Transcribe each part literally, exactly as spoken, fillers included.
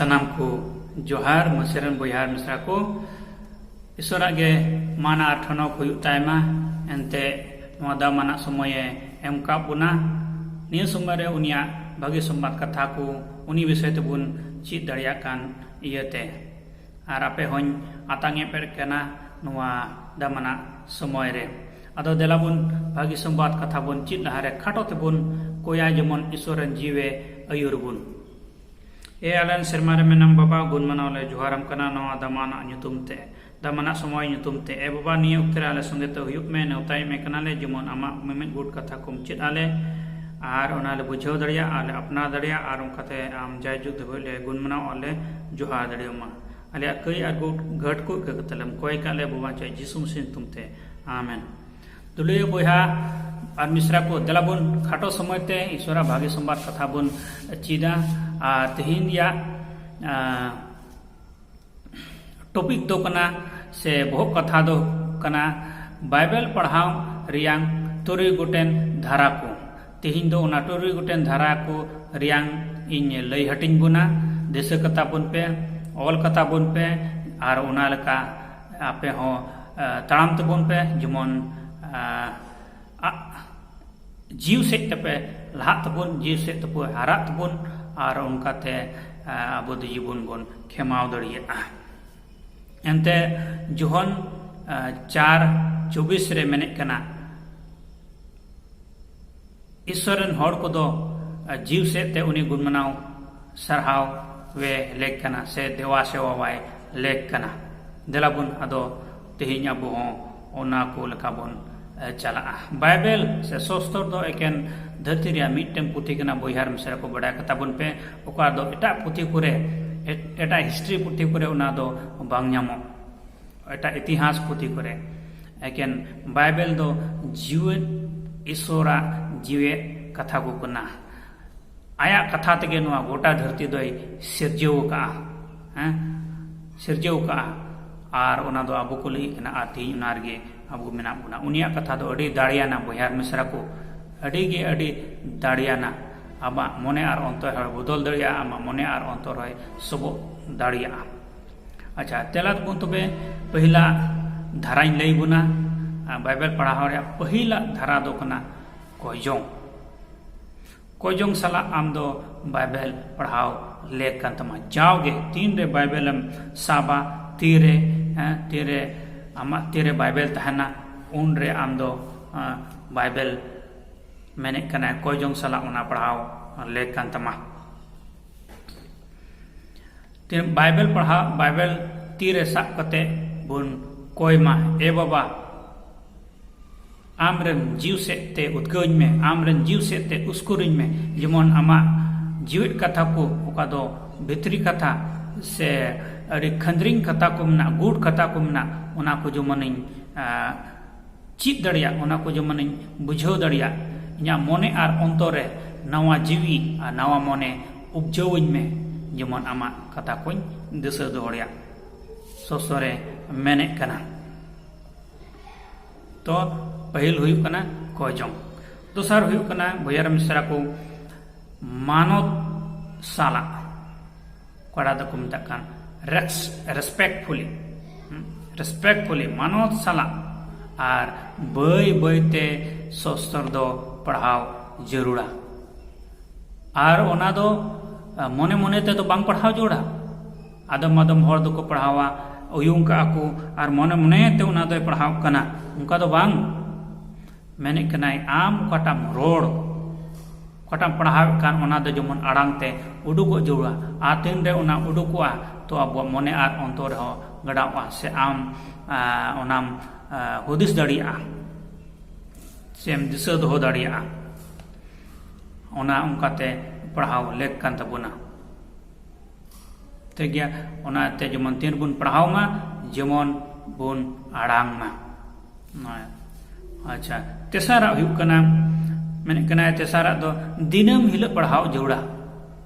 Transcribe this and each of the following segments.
ᱥᱟᱱᱟᱢ ᱠᱚ ᱡᱚᱦᱟᱨ, ᱢᱟᱹᱥᱤ ᱨᱮᱱ ᱵᱚᱭᱦᱟ ᱟᱨ ᱢᱤᱥᱨᱟ ᱠᱚ᱾ ᱤᱥᱚᱨᱟᱜ ᱜᱮ ᱢᱟᱱ ᱟᱨ ᱴᱷᱚᱱᱚᱠ ᱦᱩᱭᱩᱜ ᱛᱟᱭᱢᱟ᱾ ᱮᱱᱛᱮ ᱱᱚᱣᱟ ᱫᱟᱢᱟᱱᱟᱜ ᱥᱚᱢᱚᱭᱮ ᱮᱢ ᱠᱟᱜ ᱵᱚᱱᱟ᱾ ᱱᱤᱭᱟᱹ ᱥᱚᱢᱚᱭ ᱨᱮ ᱩᱱᱤᱭᱟᱜ ᱵᱷᱟᱹᱜᱤ ᱥᱚᱢᱵᱟᱫ ᱠᱟᱛᱷᱟ ᱠᱚ ᱩᱱᱤ ᱵᱤᱥᱚᱭ ᱛᱮᱵᱚᱱ ᱪᱮᱫ ᱫᱟᱲᱮᱭᱟᱜ ᱠᱟᱱ ᱤᱭᱟᱹᱛᱮ᱾ ᱟᱨ ᱟᱯᱮ ᱦᱚᱸᱧ ᱟᱛᱟᱝ ᱮᱫ ᱯᱮ ᱠᱟᱱᱟ ᱱᱚᱣᱟ ᱫᱟᱢᱟᱱᱟᱜ ᱥᱚᱢᱚᱭ ᱨᱮ᱾ ᱟᱫᱚ ᱫᱮᱞᱟ ᱵᱚᱱ ᱵᱷᱟᱹᱜᱤ ᱥᱚᱢᱵᱟᱫ ᱠᱟᱛᱷᱟ ᱵᱚᱱ ᱪᱮᱫ ᱞᱟᱦᱟᱨᱮ ᱠᱷᱟᱴᱚ ᱛᱮᱵᱚᱱ ᱠᱚᱭᱟ, ᱡᱮᱢᱚᱱ ᱤᱥᱚᱨ ᱨᱮᱱ ᱡᱤᱣᱮ ᱟᱹᱭᱩᱨ ᱵᱚᱱ᱾ ᱮ ᱟᱞᱮ ᱥᱮᱨᱢᱟ ᱨᱮ ᱢᱮᱱᱟᱢ ᱵᱟᱵᱟ, ᱜᱩᱱ ᱢᱟᱱᱟᱣ ᱞᱮ ᱡᱚᱦᱟᱨᱟᱢ ᱠᱟᱱᱟ ᱱᱚᱣᱟ ᱫᱟᱢᱟᱱᱟᱜ ᱧᱩᱛᱩᱢ ᱛᱮ, ᱫᱟᱢᱟᱱᱟᱜ ᱥᱚᱢᱚᱭ ᱧᱩᱛᱩᱢ ᱛᱮ᱾ ᱮ ᱵᱟᱵᱟ, ᱱᱤᱭᱟᱹ ᱚᱠᱛᱮ ᱨᱮ ᱟᱞᱮ ᱥᱚᱸᱜᱮ ᱛᱮ ᱦᱩᱭᱩᱜ ᱢᱮ, ᱱᱮᱣᱛᱟᱭᱮᱫ ᱢᱮ ᱠᱟᱱᱟᱞᱮ, ᱡᱮᱢᱚᱱ ᱟᱢᱟᱜ ᱢᱤᱢᱤᱫ ᱜᱩᱴ ᱠᱟᱛᱷᱟ ᱠᱚᱢ ᱪᱮᱫ ᱟᱞᱮ, ᱟᱨ ᱚᱱᱟ ᱞᱮ ᱵᱩᱡᱷᱟᱹᱣ ᱫᱟᱲᱮᱭᱟᱜ ᱟᱨ ᱞᱮ ᱟᱯᱱᱟᱨ ᱫᱟᱲᱮᱭᱟᱜ, ᱟᱨ ᱚᱱᱠᱟᱛᱮ ᱟᱢ ᱡᱟᱭᱡᱩᱜᱽ ᱫᱷᱟᱹᱵᱤᱡ ᱞᱮ ᱜᱩᱱ ᱢᱟᱱᱟᱣ ᱟᱨ ᱞᱮ ᱡᱚᱦᱟᱨ ᱫᱟᱲᱮᱭᱟᱢᱟ᱾ ᱟᱞᱮᱭᱟᱜ ᱠᱟᱹᱭ ᱟᱨ ᱜᱩᱴ ᱜᱷᱟᱹᱴ ᱠᱚ ᱤᱠᱟᱹ ᱠᱟᱛᱮ ᱞᱮᱢ ᱠᱚᱭ ᱠᱟᱜ ᱞᱮ, ᱵᱟᱵᱟ ᱪᱟᱭ ᱡᱤᱥᱩ ᱢᱟᱹᱥᱤ ᱧᱩᱛᱩᱢ ᱛᱮ, ᱟᱢᱮᱱ᱾ ᱫᱩᱞᱟᱹᱲᱤᱭᱟᱹ ᱵᱚᱭᱦᱟ ᱟᱨ ᱢᱤᱥᱨᱟ ᱠᱚ, ᱫᱮᱞᱟ ᱵᱚᱱ ᱠᱷᱟᱴᱚ ᱥᱚᱢᱚᱭ ᱛᱮ ᱤᱥᱚᱨᱟᱜ ᱵᱷᱟᱹᱜᱤ ᱥᱚᱢᱵᱟᱫ ᱠᱟᱛᱷᱟ ᱵᱚᱱ ᱪᱮᱫᱟ᱾ ᱟᱨ ᱛᱮᱦᱮᱧ ᱨᱮᱭᱟᱜ, ᱟᱸ, ᱴᱚᱯᱤᱠ ᱫᱚ ᱠᱟᱱᱟ ᱥᱮ ᱵᱚᱦᱚᱜ ᱠᱟᱛᱷᱟ ᱫᱚ ᱠᱟᱱᱟ ᱵᱟᱭᱵᱮᱞ ᱯᱟᱲᱦᱟᱣ ᱨᱮᱭᱟᱝ ᱛᱩᱨᱩᱭ ᱜᱚᱴᱮᱱ ᱫᱷᱟᱨᱟ ᱠᱚ᱾ ᱛᱮᱦᱮᱧ ᱫᱚ ᱚᱱᱟ ᱛᱩᱨᱩᱭ ᱜᱚᱴᱮᱱ ᱫᱷᱟᱨᱟ ᱠᱚ ᱨᱮᱭᱟᱝ ᱤᱧ ᱞᱟᱹᱭ ᱦᱟᱹᱴᱤᱧ ᱵᱚᱱᱟ᱾ ᱫᱤᱥᱟᱹ ᱠᱟᱛᱟ ᱵᱚᱱ ᱯᱮ, ᱚᱞ ᱠᱟᱛᱟ ᱵᱚᱱ ᱯᱮ, ᱟᱨ ᱚᱱᱟ ᱞᱮᱠᱟ ᱟᱯᱮ ᱦᱚᱸ, ᱮ, ᱛᱟᱲᱟᱢ ᱛᱟᱵᱚᱱ ᱯᱮ, ᱡᱮᱢᱚᱱ, ᱮ, ᱟ-, ᱡᱤᱣ ᱥᱮᱫ ᱛᱮᱯᱮ ᱞᱟᱦᱟᱜ ᱛᱟᱵᱚᱱ, ᱡᱤᱣ ᱥᱮᱫ ᱛᱮᱯᱮ ᱦᱟᱨᱟᱜ ᱛᱟᱵᱚᱱ, ᱟᱨ ᱚᱱᱠᱟᱛᱮ, ᱮ, ᱟᱵᱚ ᱫᱚ ᱡᱤᱵᱚᱱ ᱵᱚᱱ ᱠᱷᱮᱢᱟᱣ ᱫᱟᱲᱮᱭᱟᱜᱼᱟ᱾ ᱮᱱᱛᱮ ᱡᱚᱦᱚᱱ, ᱮ, ᱪᱟᱨ ᱪᱚᱵᱵᱤᱥ ᱨᱮ ᱢᱮᱱᱮᱫ ᱠᱟᱱᱟ, ᱤᱥᱥᱚᱨ ᱨᱮᱱ ᱦᱚᱲ ᱠᱚᱫᱚ, ᱮ, ᱡᱤᱣ ᱥᱮᱫ ᱛᱮ ᱩᱱᱤ ᱜᱩᱱ ᱢᱟᱱᱟᱣ ᱥᱟᱨᱦᱟᱣ ᱮ ᱞᱮᱠ ᱠᱟᱱᱟ ᱥᱮ ᱫᱮᱣᱟ ᱥᱮᱣᱟ ᱵᱟᱭ ᱞᱮᱠ ᱠᱟᱱᱟ᱾ ᱫᱮᱞᱟ ᱵᱚᱱ ᱟᱫᱚ ᱛᱮᱦᱮᱧ ᱟᱵᱚ ᱦᱚᱸ ᱚᱱᱟ ᱠᱚ ᱞᱮᱠᱟ ᱵᱚᱱ, ᱮ, ᱪᱟᱞᱟᱜᱼᱟ᱾ ᱵᱟᱭᱵᱮᱞ ᱥᱮ ᱥᱚᱥᱛᱚᱨ ᱫᱚ ᱮᱠᱮᱱ ᱫᱷᱟᱹᱨᱛᱤ ᱨᱮᱭᱟᱜ ᱢᱤᱫᱴᱮᱱ ᱯᱩᱛᱷᱤ ᱠᱟᱱᱟ, ᱵᱚᱭᱦᱟ ᱟᱨ ᱢᱤᱥᱨᱟ ᱠᱚ ᱵᱟᱰᱟᱭ ᱠᱟᱛᱟ ᱵᱚᱱ ᱯᱮ, ᱚᱠᱟ ᱫᱚ ᱮᱴᱟᱜ ᱯᱩᱛᱷᱤ ᱠᱚᱨᱮ, ᱮᱴ-, ᱮᱴᱟᱜ ᱦᱤᱥᱴᱨᱤ ᱯᱩᱛᱷᱤ ᱠᱚᱨᱮ ᱚᱱᱟ ᱫᱚ ᱵᱟᱝ ᱧᱟᱢᱚᱜ, ᱮᱴᱟᱜ ᱤᱛᱤᱦᱟᱥ ᱯᱩᱛᱷᱤ ᱠᱚᱨᱮ᱾ ᱮᱠᱮᱱ ᱵᱟᱭᱵᱮᱞ ᱫᱚ ᱡᱤᱣᱮᱫ ᱤᱥᱚᱨᱟᱜ ᱡᱤᱣᱮᱫ ᱠᱟᱛᱷᱟ ᱠᱚ ᱠᱟᱱᱟ᱾ ᱟᱭᱟᱜ ᱠᱟᱛᱷᱟ ᱛᱮᱜᱮ ᱱᱚᱣᱟ ᱜᱚᱴᱟ ᱫᱷᱟᱹᱨᱛᱤ ᱫᱚᱭ ᱥᱤᱨᱡᱟᱹᱣ ᱟᱠᱟᱫᱼᱟ, ᱦᱮᱸ, ᱥᱤᱨᱡᱟᱹᱣ ᱟᱠᱟᱫᱼᱟ᱾ ᱟᱨ ᱚᱱᱟ ᱫᱚ ᱟᱵᱚ ᱠᱚ ᱞᱟᱹᱜᱤᱫ ᱠᱟᱱᱟ, ᱟᱨ ᱛᱮᱦᱮᱧ ᱚᱱᱟ ᱨᱮᱜᱮ ᱟᱵᱚ ᱢᱮᱱᱟᱜ ᱵᱚᱱᱟ᱾ ᱩᱱᱤᱭᱟᱜ ᱠᱟᱛᱷᱟ ᱫᱚ ᱟᱹᱰᱤ ᱫᱟᱲᱮᱭᱟᱱᱟ, ᱵᱚᱭᱦᱟ ᱟᱨ ᱢᱤᱥᱨᱟ ᱠᱚ, ᱟᱹᱰᱤ ᱜᱮ ᱟᱹᱰᱤ ᱫᱟᱲᱮᱭᱟᱱᱟ᱾ ᱟᱢᱟᱜ ᱢᱚᱱᱮ ᱟᱨ ᱚᱱᱛᱚᱨ ᱦᱚᱸᱭ ᱵᱚᱫᱚᱞ ᱫᱟᱲᱮᱭᱟᱜᱼᱟ, ᱟᱢᱟᱜ ᱢᱚᱱᱮ ᱟᱨ ᱚᱱᱛᱚᱨ ᱦᱚᱸᱭ ᱥᱚᱵᱚᱜ ᱫᱟᱲᱮᱭᱟᱜᱼᱟ᱾ ᱟᱪᱪᱷᱟ, ᱛᱮᱞᱟ ᱛᱟᱵᱚᱱ ᱛᱚᱵᱮ, ᱯᱟᱹᱦᱤᱞᱟᱜ ᱫᱷᱟᱨᱟᱧ ᱞᱟᱹᱭ ᱵᱚᱱᱟ, ᱟᱨ ᱵᱟᱭᱵᱮᱞ ᱯᱟᱲᱦᱟᱣ ᱨᱮᱭᱟᱜ ᱯᱟᱹᱦᱤᱞᱟᱜ ᱫᱷᱟᱨᱟ ᱫᱚ ᱠᱟᱱᱟ ᱠᱚᱭᱡᱚᱝ᱾ ᱠᱚᱭᱡᱚᱝ ᱥᱟᱞᱟᱜ ᱟᱢ ᱫᱚ ᱵᱟᱭᱵᱮᱞ ᱯᱟᱲᱦᱟᱣ ᱞᱮᱠ ᱠᱟᱱ ᱛᱟᱢᱟ᱾ ᱡᱟᱣᱜᱮ ᱛᱤᱱᱨᱮ ᱵᱟᱭᱵᱮᱞᱮᱢ ᱥᱟᱵᱟ, ᱛᱤᱨᱮ, ᱦᱮᱸ, ᱛᱤᱨᱮ ᱟᱢᱟᱜ ᱛᱤᱨᱮ ᱵᱟᱭᱵᱮᱞ ᱛᱟᱦᱮᱱᱟ, ᱩᱱᱨᱮ ᱟᱢ ᱫᱚ, ᱦᱮᱸ, ᱵᱟᱭᱵᱮᱞ ᱢᱮᱱᱮᱫ ᱠᱟᱱᱟᱭ, ᱠᱚᱭᱡᱚᱝ ᱥᱟᱞᱟᱜ ᱚᱱᱟ ᱯᱟᱲᱦᱟᱣ ᱞᱮᱠ ᱠᱟᱱ ᱛᱟᱢᱟ᱾ ᱛᱤᱱ-, ᱵᱟᱭᱵᱮᱞ ᱯᱟᱲᱦᱟᱣ, ᱵᱟᱭᱵᱮᱞ ᱛᱤᱨᱮ ᱥᱟᱵ ᱠᱟᱛᱮ ᱵᱚᱱ ᱠᱚᱭ ᱢᱟ, "ᱮ ᱵᱟᱵᱟ, ᱟᱢ ᱨᱮᱱ ᱡᱤᱣᱤ ᱥᱮᱫ ᱛᱮ ᱩᱫᱽᱜᱟᱹᱣᱟᱹᱧ ᱢᱮ, ᱟᱢ ᱨᱮᱱ ᱡᱤᱣᱤ ᱥᱮᱫ ᱛᱮ ᱩᱥᱠᱩᱨᱤᱧ ᱢᱮ, ᱡᱮᱢᱚᱱ ᱟᱢᱟᱜ ᱡᱤᱣᱮᱫ ᱠᱟᱛᱷᱟ ᱠᱚ, ᱚᱠᱟ ᱫᱚ ᱵᱷᱤᱛᱨᱤ ᱠᱟᱛᱷᱟ ᱥᱮ ᱟᱹᱰᱤ ᱠᱷᱟᱹᱱᱫᱽᱨᱤᱝ ᱠᱟᱛᱷᱟ ᱠᱚ ᱢᱮᱱᱟᱜ, ᱜᱩᱰ ᱠᱟᱛᱷᱟ ᱠᱚ ᱢᱮᱱᱟᱜ, ᱚᱱᱟ ᱠᱚ ᱡᱮᱢᱚᱱᱤᱧ, ᱟ, ᱪᱮᱫ ᱫᱟᱲᱮᱭᱟᱜ, ᱚᱱᱟ ᱠᱚ ᱡᱮᱢᱚᱱᱤᱧ ᱵᱩᱡᱷᱟᱹᱣ ᱫᱟᱲᱮᱭᱟᱜ, ᱤᱧᱟᱹᱜ ᱢᱚᱱᱮ ᱟᱨ ᱚᱱᱛᱚᱨ ᱨᱮ ᱱᱟᱣᱟ ᱡᱤᱣᱤ ᱟᱨ ᱱᱟᱣᱟ ᱢᱚᱱᱮ ᱩᱯᱡᱟᱹᱣᱟᱹᱧ ᱢᱮ, ᱡᱮᱢᱚᱱ ᱟᱢᱟᱜ ᱠᱟᱛᱷᱟ ᱠᱚᱧ ᱫᱤᱥᱟᱹ ᱫᱚᱦᱚ ᱫᱟᱲᱮᱭᱟᱜ", ᱥᱚᱥᱚᱨᱮ ᱢᱮᱱᱮᱫ ᱠᱟᱱᱟ᱾ ᱛᱚ, ᱯᱟᱹᱦᱤᱞ ᱦᱩᱭᱩᱜ ᱠᱟᱱᱟ ᱠᱚᱭᱡᱚᱝ᱾ ᱫᱚᱥᱟᱨ ᱦᱩᱭᱩᱜ ᱠᱟᱱᱟ, ᱵᱚᱭᱦᱟ ᱟᱨ ᱢᱤᱥᱨᱟ ᱠᱚ, ᱢᱟᱱᱚᱛ ᱥᱟᱞᱟᱜ, ᱚᱠᱟᱴᱟᱜ ᱫᱚᱠᱚ ᱢᱮᱛᱟᱜ ᱠᱟᱱ ᱨᱮᱥ-, respectfully, ᱦᱩᱸ, respectfully, ᱢᱟᱱᱚᱛ ᱥᱟᱞᱟᱜ ᱟᱨ ᱵᱟᱹᱭ ᱵᱟᱹᱭ ᱛᱮ ᱥᱚᱥᱛᱚᱨ ᱫᱚ ᱯᱟᱲᱦᱟᱣ ᱡᱟᱹᱨᱩᱲᱟ᱾ ᱟᱨ ᱚᱱᱟ ᱫᱚ, ᱟ, ᱢᱚᱱᱮ ᱢᱚᱱᱮ ᱛᱮᱫᱚ ᱵᱟᱝ ᱯᱟᱲᱦᱟᱣ ᱡᱟᱹᱨᱩᱲᱟ᱾ ᱟᱫᱚᱢ ᱟᱫᱚᱢ ᱦᱚᱲ ᱫᱚᱠᱚ ᱯᱟᱲᱦᱟᱣᱟ, ᱩᱭᱩᱝ ᱠᱟᱜᱼᱟ ᱠᱚ ᱟᱨ ᱢᱚᱱᱮ ᱢᱚᱱᱮ ᱛᱮ ᱚᱱᱟ ᱫᱚᱭ ᱯᱟᱲᱦᱟᱣ ᱠᱟᱱᱟ, ᱚᱱᱠᱟ ᱫᱚ ᱵᱟᱝ᱾ ᱢᱮᱱᱮᱫ ᱠᱟᱱᱟᱭ, ᱟᱢ ᱚᱠᱟᱴᱟᱜ ᱮᱢ ᱨᱚᱲ, ᱚᱠᱟᱴᱟᱜ ᱮᱢ ᱯᱟᱲᱦᱟᱣᱮᱫ ᱠᱟᱱ, ᱚᱱᱟ ᱫᱚ ᱡᱮᱢᱚᱱ ᱟᱲᱟᱝ ᱛᱮ ᱩᱰᱩᱠᱚᱜ ᱡᱟᱹᱨᱩᱲᱟ᱾ ᱟᱨ ᱛᱤᱱᱨᱮ ᱚᱱᱟ ᱩᱰᱩᱠᱚᱜᱼᱟ, ᱛᱚ ᱟᱵᱚᱣᱟᱜ ᱢᱚᱱᱮ ᱟᱨ ᱚᱱᱛᱚᱨ ᱨᱮᱦᱚᱸ ᱜᱟᱰᱟᱣᱚᱜᱼᱟ, ᱥᱮ ᱟᱢ, ᱟ, ᱚᱱᱟᱢ, ᱟ, ᱦᱩᱫᱤᱥ ᱫᱟᱲᱮᱭᱟᱜᱼᱟ, ᱥᱮᱢ ᱫᱤᱥᱟᱹ ᱫᱚᱦᱚ ᱫᱟᱲᱮᱭᱟᱜᱼᱟ᱾ ᱚᱱᱟ ᱚᱱᱠᱟᱛᱮ ᱯᱟᱲᱦᱟᱣ ᱞᱮᱠ ᱠᱟᱱ ᱛᱟᱵᱚᱱᱟ᱾ ᱴᱷᱤᱠ ᱜᱮᱭᱟ, ᱚᱱᱟᱛᱮ ᱡᱮᱢᱚᱱ ᱛᱤᱱ ᱨᱮᱵᱚᱱ ᱯᱟᱲᱦᱟᱣ ᱢᱟ, ᱡᱮᱢᱚᱱ ᱵᱚᱱ ᱟᱲᱟᱝ ᱢᱟ᱾ ᱟᱪᱪᱷᱟ, ᱛᱮᱥᱟᱨᱟᱜ ᱦᱩᱭᱩᱜ ᱠᱟᱱᱟ, ᱢᱮᱱᱮᱫ ᱠᱟᱱᱟᱭ, ᱛᱮᱥᱟᱨᱟᱜ ᱫᱚ ᱫᱤᱱᱟᱹᱢ ᱦᱤᱞᱳᱜ ᱯᱟᱲᱦᱟᱣ ᱡᱟᱹᱨᱩᱲᱟ᱾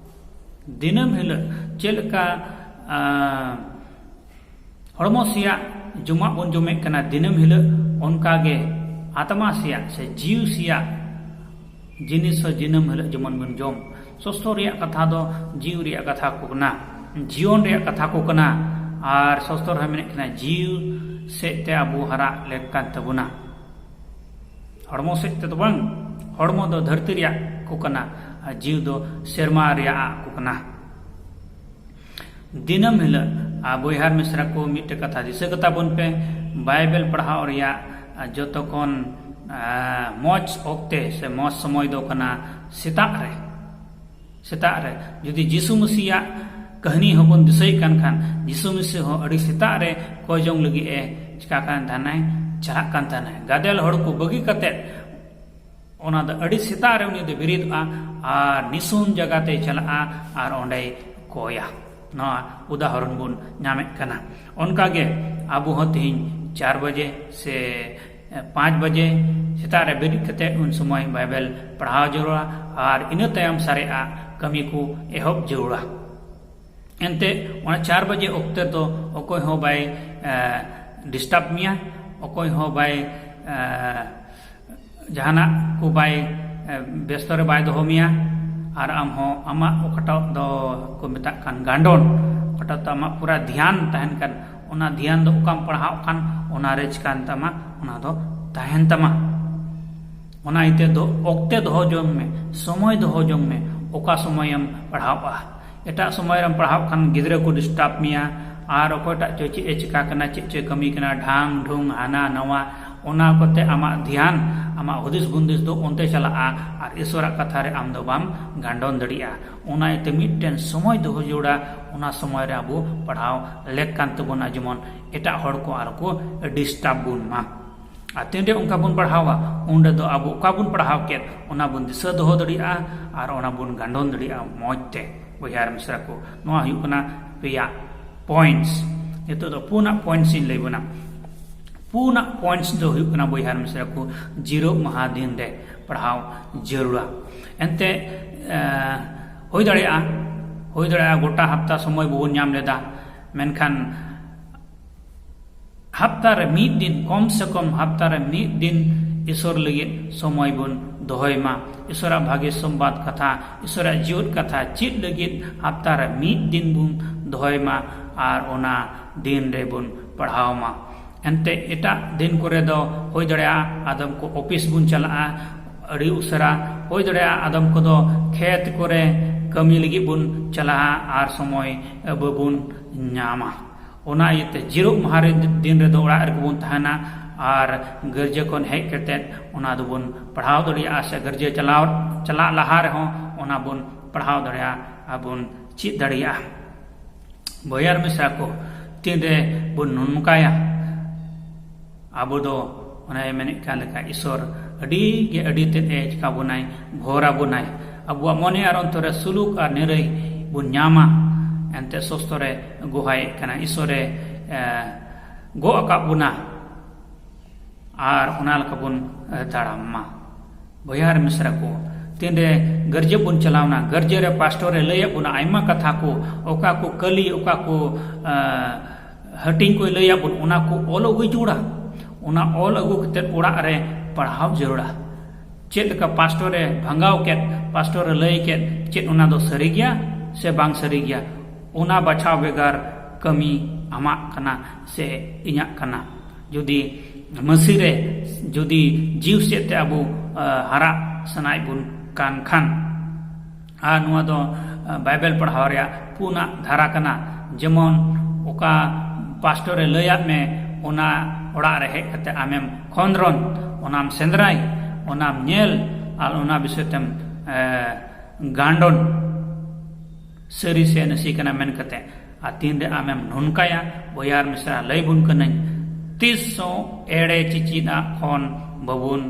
ᱫᱤᱱᱟᱹᱢ ᱦᱤᱞᱳᱜ ᱪᱮᱫ ᱞᱮᱠᱟ, ᱟ, ᱦᱚᱲᱢᱚ ᱥᱮᱭᱟᱜ ᱡᱚᱢᱟᱜ ᱵᱚᱱ ᱡᱚᱢᱮᱫ ᱠᱟᱱᱟ ᱫᱤᱱᱟᱹᱢ ᱦᱤᱞᱳᱜ, ᱚᱱᱠᱟᱜᱮ ᱟᱛᱢᱟ ᱥᱮᱭᱟᱜ ᱥᱮ ᱡᱤᱣᱤ ᱥᱮᱭᱟᱜ ᱡᱤᱱᱤᱥ ᱦᱚᱸ ᱫᱤᱱᱟᱹᱢ ᱦᱤᱞᱳᱜ ᱡᱮᱢᱚᱱ ᱵᱚᱱ ᱡᱚᱢ᱾ ᱥᱚᱥᱛᱚᱨ ᱨᱮᱭᱟᱜ ᱠᱟᱛᱷᱟ ᱫᱚ ᱡᱤᱣᱤ ᱨᱮᱭᱟᱜ ᱠᱟᱛᱷᱟ ᱠᱚ ᱠᱟᱱᱟ, ᱡᱤᱭᱚᱱ ᱨᱮᱭᱟᱜ ᱠᱟᱛᱷᱟ ᱠᱚ ᱠᱟᱱᱟ᱾ ᱟᱨ ᱥᱚᱥᱛᱚᱨ ᱦᱚᱸ ᱢᱮᱱᱮᱫ ᱠᱟᱱᱟ ᱡᱤᱣᱤ ᱥᱮᱫ ᱛᱮ ᱟᱵᱚ ᱦᱟᱨᱟᱜ ᱞᱮᱠ ᱠᱟᱱ ᱛᱟᱵᱚᱱᱟ᱾ ᱦᱚᱲᱢᱚ ᱥᱮᱫ ᱛᱮᱫᱚ ᱵᱟᱝ, ᱦᱚᱲᱢᱚ ᱫᱚ ᱫᱷᱟᱹᱨᱛᱤ ᱨᱮᱭᱟᱜ ᱠᱚ ᱠᱟᱱᱟ ᱟᱨ ᱡᱤᱣᱤ ᱫᱚ ᱥᱮᱨᱢᱟ ᱨᱮᱭᱟᱜ ᱠᱚ ᱠᱟᱱᱟ᱾ ᱫᱤᱱᱟᱹᱢ ᱦᱤᱞᱳᱜ ᱟᱨ ᱵᱚᱭᱦᱟᱨ ᱢᱤᱥᱨᱟ ᱠᱚ ᱢᱤᱫᱴᱮᱡ ᱠᱟᱛᱷᱟ ᱫᱤᱥᱟᱹ ᱠᱟᱛᱟ ᱵᱚᱱ ᱯᱮ, ᱵᱟᱭᱵᱮᱞ ᱯᱟᱲᱦᱟᱣ ᱨᱮᱭᱟᱜ ᱡᱚᱛᱚ ᱠᱷᱚᱱ ᱟᱨ ᱢᱚᱡᱽ ᱚᱠᱛᱮ ᱥᱮ ᱢᱚᱡᱽ ᱥᱚᱢᱚᱭ ᱫᱚ ᱠᱟᱱᱟ ᱥᱮᱛᱟᱜ ᱨᱮ᱾ ᱥᱮᱛᱟᱜ ᱨᱮ ᱡᱩᱫᱤ ᱡᱤᱥᱩ ᱢᱟᱹᱥᱤᱭᱟᱜ ᱠᱟᱹᱦᱱᱤ ᱦᱚᱸᱵᱚᱱ ᱫᱤᱥᱟᱹᱭ ᱠᱟᱱ ᱠᱷᱟᱱ, ᱡᱤᱥᱩ ᱢᱟᱹᱥᱤ ᱦᱚᱸ ᱟᱹᱰᱤ ᱥᱮᱛᱟᱜ ᱨᱮ ᱠᱚᱭ ᱡᱚᱝ ᱞᱟᱹᱜᱤᱫ ᱮ ᱪᱤᱠᱟ ᱠᱟᱱ ᱛᱟᱦᱮᱱᱟᱭ, ᱪᱟᱞᱟᱜ ᱠᱟᱱ ᱛᱟᱦᱮᱱᱟᱭ᱾ ᱜᱟᱫᱮᱞ ᱦᱚᱲ ᱠᱚ ᱵᱟᱹᱜᱤ ᱠᱟᱛᱮᱫ ᱚᱱᱟ ᱫᱚ ᱟᱹᱰᱤ ᱥᱮᱛᱟᱜ ᱨᱮ ᱩᱱᱤ ᱫᱚ ᱵᱮᱨᱮᱫᱚᱜᱼᱟ ᱟᱨ ᱱᱤᱥᱩᱱ ᱡᱟᱭᱜᱟ ᱛᱮᱭ ᱪᱟᱞᱟᱜᱼᱟ ᱟᱨ ᱚᱸᱰᱮᱭ ᱠᱚᱭᱟ᱾ ᱱᱚᱣᱟ ᱩᱫᱟᱦᱚᱨᱚᱱ ᱵᱚᱱ ᱧᱟᱢᱮᱫ ᱠᱟᱱᱟ᱾ ᱚᱱᱠᱟᱜᱮ ᱟᱵᱚ ᱦᱚᱸ ᱛᱮᱦᱮᱧ ᱪᱟᱨ ᱵᱟᱡᱮ ᱥᱮ ᱯᱟᱸᱪ ᱵᱟᱡᱮ ᱥᱮᱛᱟᱜ ᱨᱮ ᱵᱮᱨᱮᱫ ᱠᱟᱛᱮ ᱩᱱ ᱥᱚᱢᱚᱭ ᱵᱟᱭᱵᱮᱞ ᱯᱟᱲᱦᱟᱣ ᱡᱟᱹᱨᱩᱲᱟ ᱟᱨ ᱤᱱᱟᱹ ᱛᱟᱭᱚᱢ ᱥᱟᱨᱮᱡᱟᱜ ᱠᱟᱹᱢᱤ ᱠᱚ ᱮᱦᱚᱵ ᱡᱟᱹᱨᱩᱲᱟ᱾ ᱮᱱᱛᱮ ᱚᱱᱟ ᱪᱟᱨ ᱵᱟᱡᱮ ᱚᱠᱛᱮ ᱫᱚ ᱚᱠᱚᱭ ᱦᱚᱸ ᱵᱟᱭ ᱰᱤᱥᱴᱟᱵᱽ ᱢᱮᱭᱟ, ᱚᱠᱚᱭ ᱦᱚᱸ ᱵᱟᱭ ᱡᱟᱦᱟᱱᱟᱜ ᱠᱚ ᱵᱟᱭ ᱵᱮᱥᱛᱚ ᱨᱮ ᱵᱟᱭ ᱫᱚᱦᱚ ᱢᱮᱭᱟ᱾ ᱟᱨ ᱟᱢ ᱦᱚᱸ ᱟᱢᱟᱜ ᱚᱠᱟᱴᱟᱜ ᱫᱚ ᱠᱚ ᱢᱮᱛᱟᱜ ᱠᱟᱱ ᱜᱟᱱᱰᱚᱱ, ᱚᱠᱟᱴᱟᱜ ᱫᱚ ᱟᱢᱟᱜ ᱯᱩᱨᱟᱹ ᱫᱷᱮᱭᱟᱱ ᱛᱟᱦᱮᱱ ᱠᱟᱱ, ᱚᱱᱟ ᱫᱷᱮᱭᱟᱱ ᱫᱚ ᱚᱠᱟᱢ ᱯᱟᱲᱦᱟᱣ ᱠᱟᱱ ᱚᱱᱟ ᱨᱮ ᱪᱤᱠᱟᱹᱭᱮᱱ ᱛᱟᱢᱟ, ᱚᱱᱟ ᱫᱚ ᱛᱟᱦᱮᱱ ᱛᱟᱢᱟ᱾ ᱚᱱᱟ ᱤᱭᱟᱹᱛᱮ ᱫᱚ ᱚᱠᱛᱮ ᱫᱚᱦᱚ ᱡᱚᱝ ᱢᱮ, ᱥᱚᱢᱚᱭ ᱫᱚᱦᱚ ᱡᱚᱝ ᱢᱮ, ᱚᱠᱟ ᱥᱚᱢᱚᱭᱮᱢ ᱯᱟᱲᱦᱟᱣᱼᱟ᱾ ᱮᱴᱟᱜ ᱥᱚᱢᱚᱭ ᱨᱮᱢ ᱯᱟᱲᱦᱟᱣ ᱠᱷᱟᱱ ᱜᱤᱫᱽᱨᱟᱹ ᱠᱚ ᱰᱤᱥᱴᱟᱵᱽ ᱢᱮᱭᱟ, ᱟᱨ ᱚᱠᱚᱭᱴᱟᱜ ᱪᱚ ᱪᱮᱫ ᱮ ᱪᱤᱠᱟ ᱠᱟᱱᱟ, ᱪᱮᱫ ᱪᱚᱭ ᱠᱟᱹᱢᱤ ᱠᱟᱱᱟ, ᱰᱷᱟᱝ ᱰᱷᱩᱝ ᱦᱟᱱᱟ ᱱᱟᱣᱟ, ᱚᱱᱟ ᱠᱚᱛᱮ ᱟᱢᱟᱜ ᱫᱷᱮᱭᱟᱱ, ᱟᱢᱟᱜ ᱦᱩᱫᱤᱥ ᱵᱩᱱᱫᱤᱥ ᱫᱚ ᱚᱱᱛᱮ ᱪᱟᱞᱟᱜᱼᱟ ᱟᱨ ᱤᱥᱚᱨᱟᱜ ᱠᱟᱛᱷᱟ ᱨᱮ ᱟᱢ ᱫᱚ ᱵᱟᱢ ᱜᱟᱱᱰᱚᱱ ᱫᱟᱲᱮᱭᱟᱜᱼᱟ᱾ ᱚᱱᱟ ᱤᱭᱟᱹᱛᱮ ᱢᱤᱫᱴᱮᱱ ᱥᱚᱢᱚᱭ ᱫᱚᱦᱚ ᱡᱟᱹᱨᱩᱲᱟ, ᱚᱱᱟ ᱥᱚᱢᱚᱭ ᱨᱮ ᱟᱵᱚ ᱯᱟᱲᱦᱟᱣ ᱞᱮᱠ ᱠᱟᱱ ᱛᱟᱵᱚᱱᱟ, ᱡᱮᱢᱚᱱ ᱮᱴᱟᱜ ᱦᱚᱲ ᱠᱚ ᱟᱨ ᱠᱚ ᱰᱤᱥᱴᱟᱵᱽ ᱵᱚᱱ ᱢᱟ᱾ ᱟᱨ ᱛᱤᱱᱨᱮ ᱚᱱᱠᱟ ᱵᱚᱱ ᱯᱟᱲᱦᱟᱣᱟ, ᱩᱱᱨᱮ ᱫᱚ ᱟᱵᱚ ᱚᱠᱟ ᱵᱚᱱ ᱯᱟᱲᱦᱟᱣ ᱠᱮᱫ, ᱚᱱᱟ ᱵᱚᱱ ᱫᱤᱥᱟᱹ ᱫᱚᱦᱚ ᱫᱟᱲᱮᱭᱟᱜᱼᱟ ᱟᱨ ᱚᱱᱟ ᱵᱚᱱ ᱜᱟᱱᱰᱚᱱ ᱫᱟᱲᱮᱭᱟᱜᱼᱟ ᱢᱚᱡᱽ ᱛᱮ᱾ ᱵᱚᱭᱦᱟ ᱟᱨ ᱢᱤᱥᱨᱟ ᱠᱚ, ᱱᱚᱣᱟ ᱦᱩᱭᱩᱜ ᱠᱟᱱᱟ ᱯᱮᱭᱟ ᱯᱚᱭᱮᱱᱴᱥ᱾ ᱱᱤᱛᱚᱜ ᱫᱚ ᱯᱩᱱᱟᱜ ᱯᱚᱭᱮᱱᱴᱥ ᱤᱧ ᱞᱟᱹᱭ ᱵᱚᱱᱟ᱾ ᱯᱩᱱᱟᱜ ᱯᱚᱭᱮᱱᱴᱥ ᱫᱚ ᱦᱩᱭᱩᱜ ᱠᱟᱱᱟ, ᱵᱚᱭᱦᱟ ᱟᱨ ᱢᱤᱥᱨᱟ ᱠᱚ, ᱡᱤᱨᱟᱹᱜ ᱢᱟᱦᱟ ᱫᱤᱱ ᱨᱮ ᱯᱟᱲᱦᱟᱣ ᱡᱟᱹᱨᱩᱲᱟ᱾ ᱮᱱᱛᱮ, ᱮ, ᱦᱩᱭ ᱫᱟᱲᱮᱭᱟᱜᱼᱟ, ᱦᱩᱭ ᱫᱟᱲᱮᱭᱟᱜᱼᱟ ᱜᱚᱴᱟ ᱦᱟᱯᱛᱟ ᱥᱚᱢᱚᱭ ᱵᱟᱵᱚᱱ ᱧᱟᱢ ᱞᱮᱫᱟ, ᱢᱮᱱᱠᱷᱟᱱ ᱦᱟᱯᱛᱟ ᱨᱮ ᱢᱤᱫ ᱫᱤᱱ, ᱠᱚᱢ ᱥᱮ ᱠᱚᱢ ᱦᱟᱯᱛᱟ ᱨᱮ ᱢᱤᱫ ᱫᱤᱱ ᱤᱥᱚᱨ ᱞᱟᱹᱜᱤᱫ ᱥᱚᱢᱚᱭ ᱵᱚᱱ ᱫᱚᱦᱚᱭ ᱢᱟ᱾ ᱤᱥᱚᱨᱟᱜ ᱵᱷᱟᱹᱜᱤ ᱥᱚᱢᱵᱟᱫ ᱠᱟᱛᱷᱟ, ᱤᱥᱚᱨᱟᱜ ᱡᱤᱣᱮᱫ ᱠᱟᱛᱷᱟ ᱪᱮᱫ ᱞᱟᱹᱜᱤᱫ ᱦᱟᱯᱛᱟ ᱨᱮ ᱢᱤᱫ ᱫᱤᱱ ᱵᱚᱱ ᱫᱚᱦᱚᱭ ᱢᱟ ᱟᱨ ᱚᱱᱟ ᱫᱤᱱ ᱨᱮᱵᱚᱱ ᱯᱟᱲᱦᱟᱣ ᱢᱟ᱾ ᱮᱱᱛᱮ ᱮᱴᱟᱜ ᱫᱤᱱ ᱠᱚᱨᱮ ᱫᱚ ᱦᱩᱭ ᱫᱟᱲᱮᱭᱟᱜᱼᱟ ᱟᱫᱚᱢ ᱠᱚ ᱚᱯᱷᱤᱥ ᱵᱚᱱ ᱪᱟᱞᱟᱜᱼᱟ ᱟᱹᱰᱤ ᱩᱥᱟᱹᱨᱟ, ᱦᱩᱭ ᱫᱟᱲᱮᱭᱟᱜᱼᱟ ᱟᱫᱚᱢ ᱠᱚᱫᱚ ᱠᱷᱮᱛ ᱠᱚᱨᱮ ᱠᱟᱹᱢᱤ ᱞᱟᱹᱜᱤᱫ ᱵᱚᱱ ᱪᱟᱞᱟᱜᱼᱟ ᱟᱨ ᱥᱚᱢᱚᱭ ᱵᱟᱵᱚᱱ ᱧᱟᱢᱟ᱾ ᱚᱱᱟ ᱤᱭᱟᱹᱛᱮ ᱡᱤᱨᱟᱹᱜ ᱢᱟᱦᱟ ᱨᱮ ᱫᱤᱱ ᱨᱮᱫᱚ ᱚᱲᱟᱜ ᱨᱮᱜᱮ ᱵᱚᱱ ᱛᱟᱦᱮᱱᱟ ᱟᱨ ᱜᱤᱨᱡᱟᱹ ᱠᱷᱚᱱ ᱦᱮᱡ ᱠᱟᱛᱮᱫ ᱚᱱᱟ ᱫᱚᱵᱚᱱ ᱯᱟᱲᱦᱟᱣ ᱫᱟᱲᱮᱭᱟᱜᱼᱟ ᱥᱮ ᱜᱤᱨᱡᱟᱹ ᱪᱟᱞᱟᱣ ᱪᱟᱞᱟᱜ ᱞᱟᱦᱟ ᱨᱮᱦᱚᱸ ᱚᱱᱟ ᱵᱚᱱ ᱯᱟᱲᱦᱟᱣ ᱫᱟᱲᱮᱭᱟᱜᱼᱟ ᱟᱨ ᱵᱚᱱ ᱪᱮᱫ ᱫᱟᱲᱮᱭᱟᱜᱼᱟ᱾ ᱵᱚᱭᱦᱟ ᱟᱨ ᱢᱤᱥᱨᱟ ᱠᱚ, ᱛᱤᱱᱨᱮ ᱵᱚᱱ ᱱᱚᱝᱠᱟᱭᱟ, ᱟᱵᱚ ᱫᱚ ᱚᱱᱮ ᱢᱮᱱᱮᱫ ᱠᱟᱱ ᱞᱮᱠᱟ ᱤᱥᱚᱨ ᱟᱹᱰᱤ ᱜᱮ ᱟᱹᱰᱤ ᱛᱮᱫ ᱮ ᱪᱤᱠᱟ ᱵᱚᱱᱟᱭ, ᱵᱷᱚᱨ ᱟᱵᱚᱱᱟᱭ᱾ ᱟᱵᱚᱣᱟᱜ ᱢᱚᱱᱮ ᱟᱨ ᱚᱱᱛᱚᱨ ᱨᱮ ᱥᱩᱞᱩᱠ ᱟᱨ ᱱᱤᱨᱟᱹᱭ ᱵᱚᱱ ᱧᱟᱢᱟ᱾ ᱮᱱᱛᱮ ᱥᱚᱥᱛᱚ ᱨᱮ ᱜᱚᱦᱟᱭᱮᱫ ᱠᱟᱱᱟ ᱤᱥᱚᱨ ᱮ, ᱮ, ᱜᱚᱜ ᱟᱠᱟᱫ ᱵᱚᱱᱟ ᱟᱨ ᱚᱱᱟ ᱞᱮᱠᱟ ᱵᱚᱱ, ᱮ, ᱛᱟᱲᱟᱢ ᱢᱟ᱾ ᱵᱚᱭᱦᱟ ᱟᱨ ᱢᱤᱥᱨᱟ ᱠᱚ, ᱛᱤᱱᱨᱮ ᱜᱟᱨᱡᱮ ᱵᱚᱱ ᱪᱟᱞᱟᱣᱱᱟ, ᱜᱟᱨᱡᱮ ᱨᱮ ᱯᱟᱥᱴᱚᱨ ᱮ ᱞᱟᱹᱭᱟᱫ ᱵᱚᱱᱟ ᱟᱭᱢᱟ ᱠᱟᱛᱷᱟ ᱠᱚ, ᱚᱠᱟ ᱠᱚ ᱠᱟᱹᱞᱤ, ᱚᱠᱟ ᱠᱚ, ᱮ, ᱦᱟᱹᱴᱤᱧ ᱠᱚᱭ ᱞᱟᱹᱭᱟᱫ ᱵᱚᱱ, ᱚᱱᱟ ᱠᱚ ᱚᱞ ᱟᱹᱜᱩ ᱡᱟᱹᱨᱩᱲᱟ᱾ ᱚᱱᱟ ᱚᱞ ᱟᱹᱜᱩ ᱠᱟᱛᱮᱫ ᱚᱲᱟᱜ ᱨᱮ ᱯᱟᱲᱦᱟᱣ ᱡᱟᱹᱨᱩᱲᱟ᱾ ᱪᱮᱫ ᱞᱮᱠᱟ ᱯᱟᱥᱴᱚᱨ ᱮ ᱵᱷᱟᱸᱜᱟᱣ ᱠᱮᱫ, ᱯᱟᱥᱴᱚᱨ ᱮ ᱞᱟᱹᱭ ᱠᱮᱫ, ᱪᱮᱫ ᱚᱱᱟ ᱫᱚ ᱥᱟᱹᱨᱤ ᱜᱮᱭᱟ ᱥᱮ ᱵᱟᱝ ᱥᱟᱹᱨᱤ ᱜᱮᱭᱟ? ᱚᱱᱟ ᱵᱟᱪᱷᱟᱣ ᱵᱷᱮᱜᱟᱨ ᱠᱟᱹᱢᱤ ᱟᱢᱟᱜ ᱠᱟᱱᱟ ᱥᱮ ᱤᱧᱟᱹᱜ ᱠᱟᱱᱟ? ᱡᱩᱫᱤ ᱢᱟᱹᱥᱤ ᱨᱮ, ᱡᱩᱫᱤ ᱡᱤᱣ ᱥᱮᱫ ᱛᱮ ᱟᱵᱚ, ᱟ, ᱦᱟᱨᱟᱜ ᱥᱟᱱᱟᱭᱮᱫ ᱵᱚᱱ ᱠᱟᱱ ᱠᱷᱟᱱ, ᱟᱨ ᱱᱚᱣᱟ ᱫᱚ, ᱟ, ᱵᱟᱭᱵᱮᱞ ᱯᱟᱲᱦᱟᱣ ᱨᱮᱭᱟᱜ ᱯᱩᱱᱟᱜ ᱫᱷᱟᱨᱟ ᱠᱟᱱᱟ᱾ ᱡᱮᱢᱚᱱ ᱚᱠᱟ ᱯᱟᱥᱴᱚᱨ ᱮ ᱞᱟᱹᱭᱟᱫ ᱢᱮ, ᱚᱱᱟ ᱚᱲᱟᱜ ᱨᱮ ᱦᱮᱡ ᱠᱟᱛᱮ ᱟᱢᱮᱢ ᱠᱷᱚᱸᱫᱽᱨᱚᱱ, ᱚᱱᱟᱢ ᱥᱮᱸᱫᱽᱨᱟᱭ, ᱚᱱᱟᱢ ᱧᱮᱞ, ᱟᱨ ᱚᱱᱟ ᱵᱤᱥᱚᱭ ᱛᱮᱢ, ᱮ, ᱜᱟᱱᱰᱚᱱ᱾ ᱥᱟᱹᱨᱤ ᱥᱮ ᱱᱟᱹᱥᱤ ᱠᱟᱱᱟ ᱢᱮᱱ ᱠᱟᱛᱮ᱾ ᱟᱨ ᱛᱤᱱᱨᱮ ᱟᱢᱮᱢ ᱱᱚᱝᱠᱟᱭᱟ, ᱵᱚᱭᱦᱟ ᱟᱨ ᱢᱤᱥᱨᱟ, ᱞᱟᱹᱭ ᱵᱚᱱ ᱠᱟᱹᱱᱟᱹᱧ, ᱛᱤᱥ ᱦᱚᱸ ᱮᱲᱮ ᱪᱤᱪᱤᱫᱟᱜ ᱠᱷᱚᱱ ᱵᱟᱵᱚᱱ,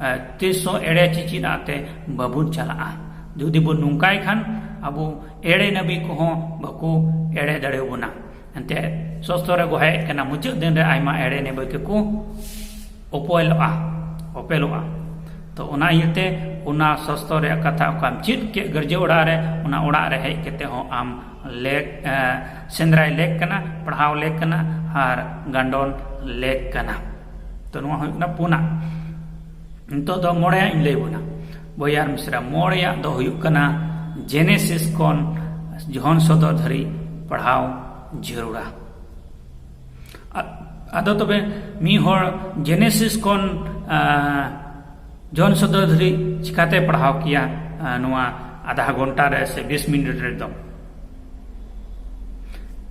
ᱮ, ᱛᱤᱥ ᱦᱚᱸ ᱮᱲᱮ ᱪᱤᱪᱤᱫᱟᱜ ᱛᱮ ᱵᱟᱵᱚᱱ ᱪᱟᱞᱟᱜᱼᱟ᱾ ᱡᱩᱫᱤ ᱵᱚᱱ ᱱᱚᱝᱠᱟᱭ ᱠᱷᱟᱱ, ᱟᱵᱚ ᱮᱲᱮ ᱱᱟᱵᱤ ᱠᱚᱦᱚᱸ ᱵᱟᱠᱚ ᱮᱲᱮ ᱫᱟᱲᱮᱭᱟᱵᱚᱱᱟ᱾ ᱮᱱᱛᱮ ᱥᱚᱥᱛᱚ ᱨᱮ ᱜᱚᱦᱟᱭᱮᱫ ᱠᱟᱱᱟ, ᱢᱩᱪᱟᱹᱫ ᱫᱤᱱ ᱨᱮ ᱟᱭᱢᱟ ᱮᱲᱮ ᱱᱟᱵᱤ ᱠᱚᱠᱚ ᱚᱯᱚᱞᱚᱜᱼᱟ, ᱚᱯᱮᱞᱚᱜᱼᱟ᱾ ᱛᱚ ᱚᱱᱟ ᱤᱭᱟᱹᱛᱮ ᱚᱱᱟ ᱥᱚᱥᱛᱚ ᱨᱮᱭᱟᱜ ᱠᱟᱛᱷᱟ ᱚᱠᱟᱢ ᱪᱮᱫ ᱠᱮᱫ ᱜᱟᱨᱡᱮ ᱚᱲᱟᱜ ᱨᱮ, ᱚᱱᱟ ᱚᱲᱟᱜ ᱨᱮ ᱦᱮᱡ ᱠᱟᱛᱮ ᱦᱚᱸ ᱟᱢ ᱞᱮᱠ, ᱮ, ᱥᱮᱸᱫᱽᱨᱟᱭ ᱞᱮᱠ ᱠᱟᱱᱟ, ᱯᱟᱲᱦᱟᱣ ᱞᱮᱠ ᱠᱟᱱᱟ ᱟᱨ ᱜᱟᱱᱰᱚᱱ ᱞᱮᱠ ᱠᱟᱱᱟ᱾ ᱛᱚ ᱱᱚᱣᱟ ᱦᱩᱭᱩᱜ ᱠᱟᱱᱟ ᱯᱩᱱᱟᱜ᱾ ᱱᱤᱛᱚᱜ ᱫᱚ ᱢᱚᱬᱮᱭᱟᱜ ᱤᱧ ᱞᱟᱹᱭ ᱵᱚᱱᱟ᱾ ᱵᱚᱭᱦᱟ ᱟᱨ ᱢᱤᱥᱨᱟ, ᱢᱚᱬᱮᱭᱟᱜ ᱫᱚ ᱦᱩᱭᱩᱜ ᱠᱟᱱᱟ ᱡᱮᱱᱮᱥᱤᱥ ᱠᱷᱚᱱ ᱡᱚᱦᱚᱱ ᱥᱚᱫᱚᱨ ᱫᱷᱟᱹᱨᱤᱡ ᱯᱟᱲᱦᱟᱣ ᱡᱟᱹᱨᱩᱲᱟ᱾ ᱟ-, ᱟᱫᱚ ᱛᱚᱵᱮ ᱢᱤᱫ ᱦᱚᱲ ᱡᱮᱱᱮᱥᱤᱥ ᱠᱷᱚᱱ, ᱟ, ᱡᱚᱦᱚᱱ ᱥᱚᱫᱚᱨ ᱫᱷᱟᱹᱨᱤᱡ ᱪᱤᱠᱟᱛᱮ ᱯᱟᱲᱦᱟᱣ ᱠᱮᱭᱟ, ᱟ, ᱱᱚᱣᱟ ᱟᱫᱷᱟ ᱜᱷᱚᱱᱴᱟ ᱨᱮ ᱥᱮ ᱵᱤᱥ ᱢᱤᱱᱤᱴ ᱨᱮᱫᱚ?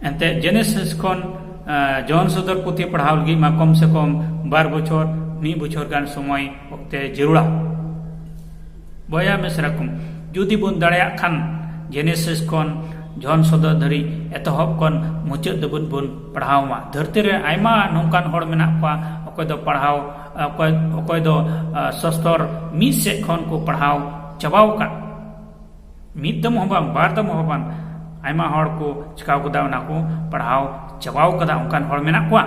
ᱮᱱᱛᱮ ᱡᱮᱱᱮᱥᱤᱥ ᱠᱷᱚᱱ, ᱟ, ᱡᱚᱦᱚᱱ ᱥᱚᱫᱚᱨ ᱯᱩᱛᱷᱤ ᱯᱟᱲᱦᱟᱣ ᱞᱟᱹᱜᱤᱫ ᱢᱟ ᱠᱚᱢ ᱥᱮ ᱠᱚᱢ ᱵᱟᱨ ᱵᱚᱪᱷᱚᱨ, ᱢᱤᱫ ᱵᱚᱪᱷᱚᱨ ᱜᱟᱱ ᱥᱚᱢᱚᱭ ᱚᱠᱛᱮ ᱡᱟᱹᱨᱩᱲᱟ᱾ ᱵᱚᱭᱦᱟ ᱢᱤᱥᱨᱟ ᱠᱚ, ᱡᱩᱫᱤ ᱵᱚᱱ ᱫᱟᱲᱮᱭᱟᱜ ᱠᱷᱟᱱ ᱡᱮᱱᱮᱥᱤᱥ ᱠᱷᱚᱱ ᱡᱚᱦᱚᱱ ᱥᱚᱫᱚᱨ ᱫᱷᱟᱹᱨᱤᱡ ᱮᱛᱚᱦᱚᱵ ᱠᱷᱚᱱ ᱢᱩᱪᱟᱹᱫ ᱫᱷᱟᱹᱵᱤᱡ ᱵᱚᱱ ᱯᱟᱲᱦᱟᱣ ᱢᱟ᱾ ᱫᱷᱟᱹᱨᱛᱤ ᱨᱮ ᱟᱭᱢᱟ ᱱᱚᱝᱠᱟᱱ ᱦᱚᱲ ᱢᱮᱱᱟᱜ ᱠᱚᱣᱟ, ᱚᱠᱚᱭ ᱫᱚ ᱯᱟᱲᱦᱟᱣ, ᱚᱠᱚᱭ, ᱚᱠᱚᱭ ᱫᱚ, ᱟ, ᱥᱚᱥᱛᱚᱨ ᱢᱤᱫ ᱥᱮᱫ ᱠᱷᱚᱱ ᱠᱚ ᱯᱟᱲᱦᱟᱣ ᱪᱟᱵᱟᱣ ᱟᱠᱟᱫ᱾ ᱢᱤᱫ ᱫᱚᱢ ᱦᱚᱸ ᱵᱟᱝ, ᱵᱟᱨ ᱫᱚᱢ ᱦᱚᱸ ᱵᱟᱝ, ᱟᱭᱢᱟ ᱦᱚᱲ ᱠᱚ ᱪᱤᱠᱟᱹᱣ ᱠᱟᱫᱟ, ᱚᱱᱟ ᱠᱚ ᱯᱟᱲᱦᱟᱣ ᱪᱟᱵᱟᱣ ᱠᱟᱫᱟ, ᱚᱱᱠᱟᱱ ᱦᱚᱲ ᱢᱮᱱᱟᱜ ᱠᱚᱣᱟ᱾